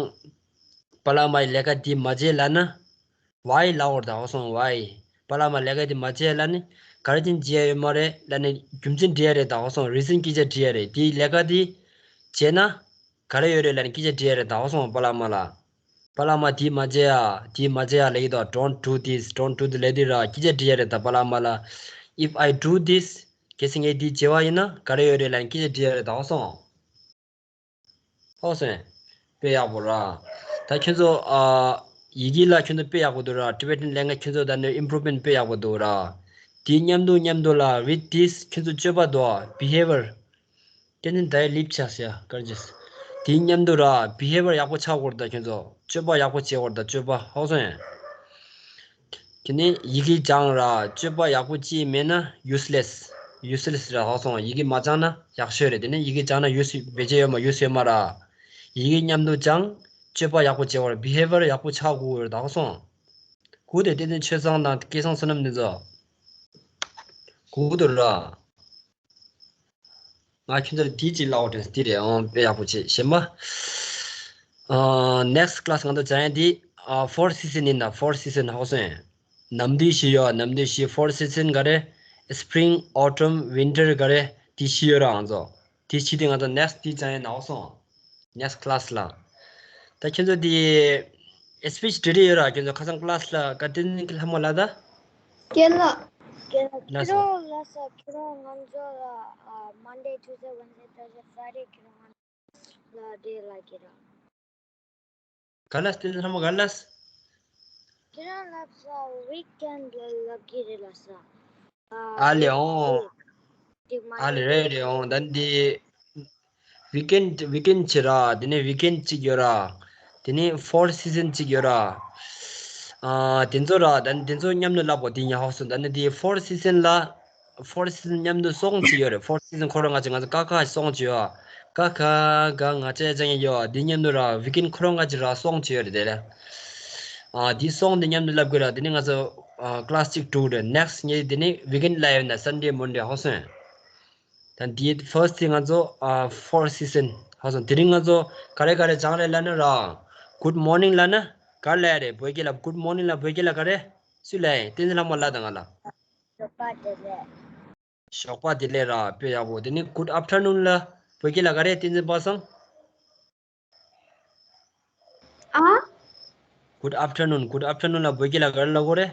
པ་ལགས་མར་ལས་ཀ་འདི་མ་བྱས་ལབ་ན། why་ལབ་དགོས་རེད་ད། ཧ་སོང་། why། པ་ལགས་མར་ལས་ཀ་འདི་མ་བྱས་ལབ་ན་ག་རེ་བྱས་ནས་བྱེད་ཡ་ཡོད་མ་རེད་ལབ་ནས་རྒྱུ་མཚན་འདྲི་ཡ་རེད་ད། ཧ་སོང་། reason་སྐད་ཆ་དྲི་ཡ་རེད། དེ་ལས་ཀ་འདི་བྱས་ན་ག་རེ་ཡོད་རེད་ལབ་ནས་སྐད་ཆ་དྲི་ཡ་རེད་ད། ཧ་སོང་། པ་ལགས་མར་ལ། པ་ལགས་མར་འདི་མ་བྱེད་ཡ། འདི་མ་བྱེད་ཡ་ལབ་ཀྱི་འདུག don't do this, don't do this་ལབ་དུས་ར། སྐད་ཆ་དྲི་ཡ་རེད་ད། པ་ལགས་མར་ལ། If I do this། གལ་སྲིད་ངས་འདི་བྱས་པ་ཡིན་ན་ག་རེ་ཡོད་རེད་ལབ་ནས་སྐད་ཆ་དྲི་ཡ་རེད་ད། ཧ་སོང་། ཧ་སོང་། དཔེ་ཡག་པོ་ར། ད་ཁྱོད་ཚོ་ཨ་ཡི་གེ་ལ་ཁྱོད་ཚོ་དཔེ་ཡག་པོ་འདུག་ར། Tibetan་ལས་ཀ་ཁྱོད་ཚོ་ད་ནི་improvement་དཔེ་ཡག་པོ་འདུག་ར། དེའི་མཉམ་དུ་མཉམ་དུ་ལ་with this་ཁྱོད་ཚོ་སྤྱོད་པ་འདུག་ཨ། behavior། དེ་ནི་ད་ལིབ་ཆགས་ཡ་གར་ཇེས། དེའི་མཉམ་དུ་ར་behavior་ཡག་པོ་ཆགས་དགོས་རེད་ད། ཁྱོད་ཚོ་སྤྱོད་པ་ཡག་པོ་བྱེད་དགོས་རེད་ད། སྤྱོད་པ་ཧ་སོང་ཡ། དེ་ནས་ཡི་གེ་སྦྱང་ར། སྤྱོད་པ་ཡག་པོ་ཅིག་མེད་ན་useless། useless་ར། ཧ་སོང་། ཡི་གེ་མ་སྦྱང་ན་ཡག་ཤོས་རེད། དེ་ནས་ཡི་གེ་སྦྱང་ན་use་བེད་སྤྱོད་ཡོད་མ་use་ཡོད་མ་ར། ཡི་གེ་མཉམ་དུ་སྦྱང་། སྤྱོད་པ་ཡག་པོ་བྱེད་དགོས་རེད། behavior་ཡག་པོ་ཆགས་དགོས་རེད་ད། ཧ་སོང་། གུ་དེ་དེ་ནས་ཆོས་བཟང་དང་སྐལ་བཟང་བསོད་ནམས་འདི་ཚོ། གུ་དུ་ར། ང་ཁྱོད་ཚོར་དེའི་ཅིག་ལབ་དྲན་དེ་རེད། ཨང་དཔེ་ཡག་པོ་བྱེད་ཞེན་པ། ཨ་next class་ང་ཚོ་སྦྱང་ཡ་དེ་ཨ་four season་ཡིན་ན། four season་ཧ་གོ་སོང་ངས། ནམ་དུས་བཞི་ཡོད། ནམ་དུས་བཞི། four season་ག་རེ། spring, autumn, winter་ག་རེ། དེ་བཞི་ཡོད་ར་ང་ཚོ། དེ་བཞི་དེ་ང་ཚོ་next་དེ་སྦྱང་ཡ་ན་ཧ་གོ་སོང་། next class་ལ། ད་ཁྱོད་ཚོ་དེ་speech་འབྲི་འདོད་ཡོད་ར། ཁྱོད་ཚོ་ཁ་སང་class་ལ་ག་དེ་ནས་ལྷ་མོ་ལ་ད། རྒན་ལགས། རྒན་ལགས། ལགས་སོ། ཁྱེད་རང་ལགས་སོ། ཁྱེད་རང་ང་ཚོ་ལ་ཨ་Monday, Tuesday, Wednesday, Thursday, Friday་ཁྱེད་རང་ང་། ལ་རེད་ལབ་ཀྱི་ར། ག་ལ་བསྟན་ལྷ་མོ་ག་ལ། ཁྱེད་རང་ལབ་ས་ཝིག་ཨེན་ཌི་ལ་ལབ་ཀྱི་རེད་ལབ་ས། ཨ་ལེ་ཨོ། ཨ་ལེ་རེད་རེད་ཨོ། ད་འདི་ཝིག་ཨེན་ཌི་ཝིག་ཨེན་ཌི་བྱེད་ར། དེ་ནས་ཝིག་ཨེན་ཌི་གཅིག་ཡོད་ར། དེ་ནས་ཕོར་སི་ཛན་གཅིག་ཡོད་ར། ཨ་དེ་ཚོ་ར། ད་དེ་ཚོ་མཉམ་དུ་ལབ་གོ། དེ་ཉ་ཧོ་སོ། ད་ནི་དེ་ཕོར་སི་ཛན་ལ། ཕོར་སི་ཛན་མཉམ་དུ་སོང་གཅིག་ཡོད་རེད། ཕོར་སི་ཛན་ཁོ་རང་ང་ཚོ་ང་ཚོ་ཀ་ཁ་སོང་གཅིག་ཡོད། ཀ་ཁ་ག་ང་ཅ་ཅ་ཡོད། དེ་མཉམ་དུ་ར་ཝིག་ཨེན་ཌི་ཁོ་རང་ང་ཅི་ར་སོང་གཅིག་ཡོད་རེད་དེ་ལ། ཨ་དེ་སོང་དེ་མཉམ་དུ་ལབ་དགོས་ར། དེ་ནི་ང་ཚོ་ཨ་ཀླ་སི་གཅིག་དྲུག་རེད། ནེག་སི་ཊི་ངས་དེ་ནི་ཝིག་ཨེན་ཌི་ལ་ཡོད་ན་སན་ཌེ་མོན་ཌེ་ཧོ་སོང་། ད་འདིའི་ཕར་སི་ཊི་ང་ཚོ་ཨ་ཕོར་སི་ཛན་ཧ་སོང་། དེ་རིང་ང་ཚོ་ག་རེ་ག་རེ་སྦྱངས་རེད་ལབ་ན་ར། གུཌ་མོར་ནིང་ལབ་ན་ག་རེ་ལབ་རེད། བོད་སྐད་ལ་གུཌ་མོར་ནིང་ལ་བོད་སྐད་ལ་ག་རེ། སུས་ལབ་ཡིན། བསྟན་འཛིན་ལྷ་མོ་ལབ་དང་ང་ལ། ཞོགས་པ་བདེ་ལེགས། ཞོགས་པ་བདེ་ལེགས་ར། དཔེ་ཡག་པོ། དེ་ནི་གུཌ་ཨབ་ཊར་ནུན་ལ་བོད་སྐད་ལ་ག་རེ། བསྟན་འཛིན་པ་སངས། ཨ། གུཌ་ཨབ་ཊར་ནུན། གུཌ་ཨབ་ཊར་ནུན་ལ་བོད་སྐད་ལ་ག་རེ་ལབ་དགོས་རེད།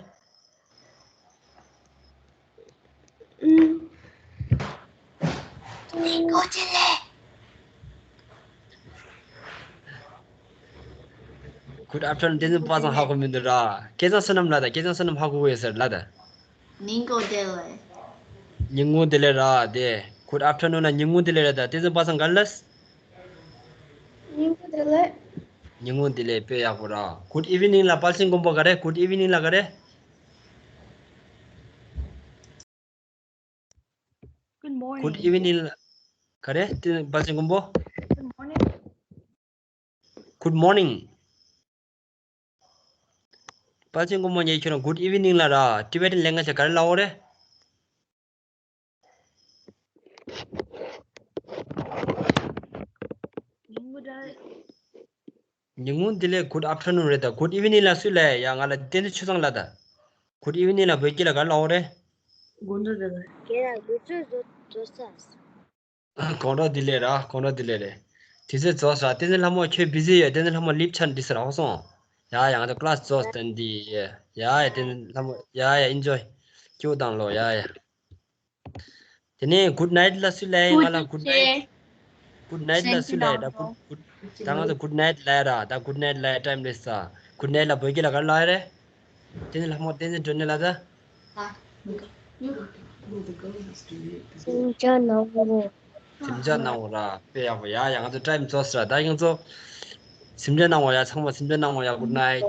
ཨུམ། ཉིན་གུང་བདེ་ལེགས། གུཌ་ཨབ་ཊར་ནུན། བསྟན་འཛིན་པ་སངས་ཧ་གོ་མི་འདུག་ར། སྐལ་བཟང་བསོད་ནམས་ལབ་དང་། སྐལ་བཟང་བསོད་ནམས་ཧ་གོ་གི་ཡོད་ས་རེད་ལབ་དང་། ཉིན་གུང་བདེ་ལེགས། ཉིན་གུང་བདེ་ལེགས་ར། དེ་གུཌ་ཨབ་ཊར་ནུན་ལ་ཉིན་གུང་བདེ་ལེགས་རེད་ད། བསྟན་འཛིན་པ་སངས་ག་རེ་ལབ། ཉིན་གུང་བདེ་ལེགས། ཉིན་གུང་བདེ་ལེགས། དཔེ་ཡག་པོ་ར། གུཌ་ཨིབ་ནིང་ལ་དཔལ་ཆེན་མགོན་པོ་ག་རེ། གུཌ་ཨིབ་ནིང་ལ་ག་རེ། Good morning. གུཌ་ཨིབ་ནིང་ལ་ག་རེ། དེ་དཔལ་ཆེན་མགོན་པོ། Good morning. གུཌ་མོར་ནིང་། དཔལ་ཆེན་མགོན་པོ་ངས་ཁྱོད་རང་གུཌ་ཨིབ་ནིང་ལ་ར། ཊི་བེ་ཊན་ལེང་གྷེ་ཇི་ལ་ག་རེ་ལབ་དགོས་རེད། ཉིན་གུང་བདེ་ལེགས། གུཌ་ཨབ་ཊར་ནུན་རེད་ད། གུཌ་ཨིབ་ནིང་ལ་སུས་ལབ་ཡ། ང་ལ་བསྟན་འཛིན་ཆོས་བཟང་ལབ་ད། གུཌ་ཨིབ་ནིང་ལ་བོད་སྐད་ལ་ག་རེ་ལབ་དགོས་རེད། དགོང་དྲོ་བདེ་ལེགས། ཁྱེད་རང་དུས་ཚོད་རྫོགས་རྫོགས་ཚར། དགོང་དྲོ་བདེ་ལེགས་ར། དགོང་དྲོ་བདེ་ལེགས་རེད། དུས་ཚོད་རྫོགས་ཚར། བསྟན་འཛིན་ལྷ་མོ་ཁྱོད་བི་ཟི་ཡོད། བསྟན་འཛིན་ལྷ་མོ་ལིབ་ཆན་འདི་ཟེར་ཧོ་སོང་། ཡ་ཡ་ང་ཚོ་ཀླ་སི་རྫོགས་ཚར་འདི། ཡ་ཡ་བསྟན་འཛིན་ལྷ་མོ་ཡ་ཡ་ཨེན་ཇོའི་སྐྱིད་པོ་བཏང་ལོ་ཡ་ཡ། དེ་ནས་གུཌ་ནའིཊ་ལ་སུས་ལབ་ཡ། ང་ལ་གུཌ་ནའིཊ། གུཌ་ནའིཊ་ལ་སུས་ལབ་ཡ། ད་གུཌ་གུཌ་ད་ང་ཚོ་གུཌ་ནའིཊ་ལབ་ཡ་ར། ད་གུཌ་ནའིཊ་ལབ་ཡ་ཊའིམ་རེད་ས། གུཌ་ནའིཊ་ལ་བོད་སྐད་ལ་ག་རེ་ལབ་ཡ་རེད། བསྟན་འཛིན་ལྷ་མོ་བསྟན་འཛིན་སྒྲོན་ནས་ལ་ད། གཟིམ་འཇག་གནང་རོགས། གཟིམ་འཇག་གནང་རོགས་ར། དཔེ་ཡག་པོ། ཡ་ཡ་ང་ཚོ་ཊའིམ་རྫོགས་སོང་ར། ད་ང་ཚོ་གཟིམ་འཇག་གནང་རོགས་ཡ། ཚང་མ་གཟིམ་འཇག་གནང་རོགས་ཡ། གུཌ་ནའིཊ།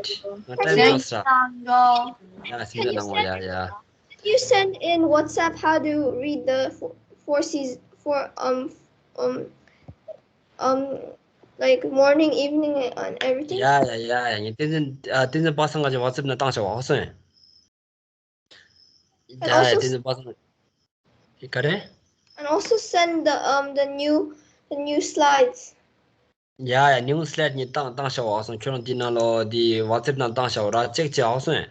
ང་ཊའིམ་རྫོགས་སོང་ར། ཡ་གཟིམ་འཇག་གནང་རོགས་ཡ་ཡ། Can you send in WhatsApp how to read the four, four seas for um um um like morning, evening and everything? ཡ་ཡ་ཡ་ཡ། ངས་བསྟན་འཛིན་ཨ་བསྟན་འཛིན་པ་སངས་ང་ཅིག་ཝ་ཊི་སེབ་ནང་བཏང་བྱ་བ་ཧོ་སོང་། ཡ་ཡ་བསྟན་འཛིན་པ་སངས། ག་རེ། And also send the um the new the new slides. ཡ་ཡ་ནིའུ་སི་ལེཊ་ངས་བཏང་བཏང་བྱ་བ་ཧོ་སོང་། ཁྱོད་རང་འདི་ནང་ལོ་འདི་ཝ་ཊི་སེབ་ནང་བཏང་བྱ་བ་ར། ཅེག་བྱ་ཧོ་སོང་།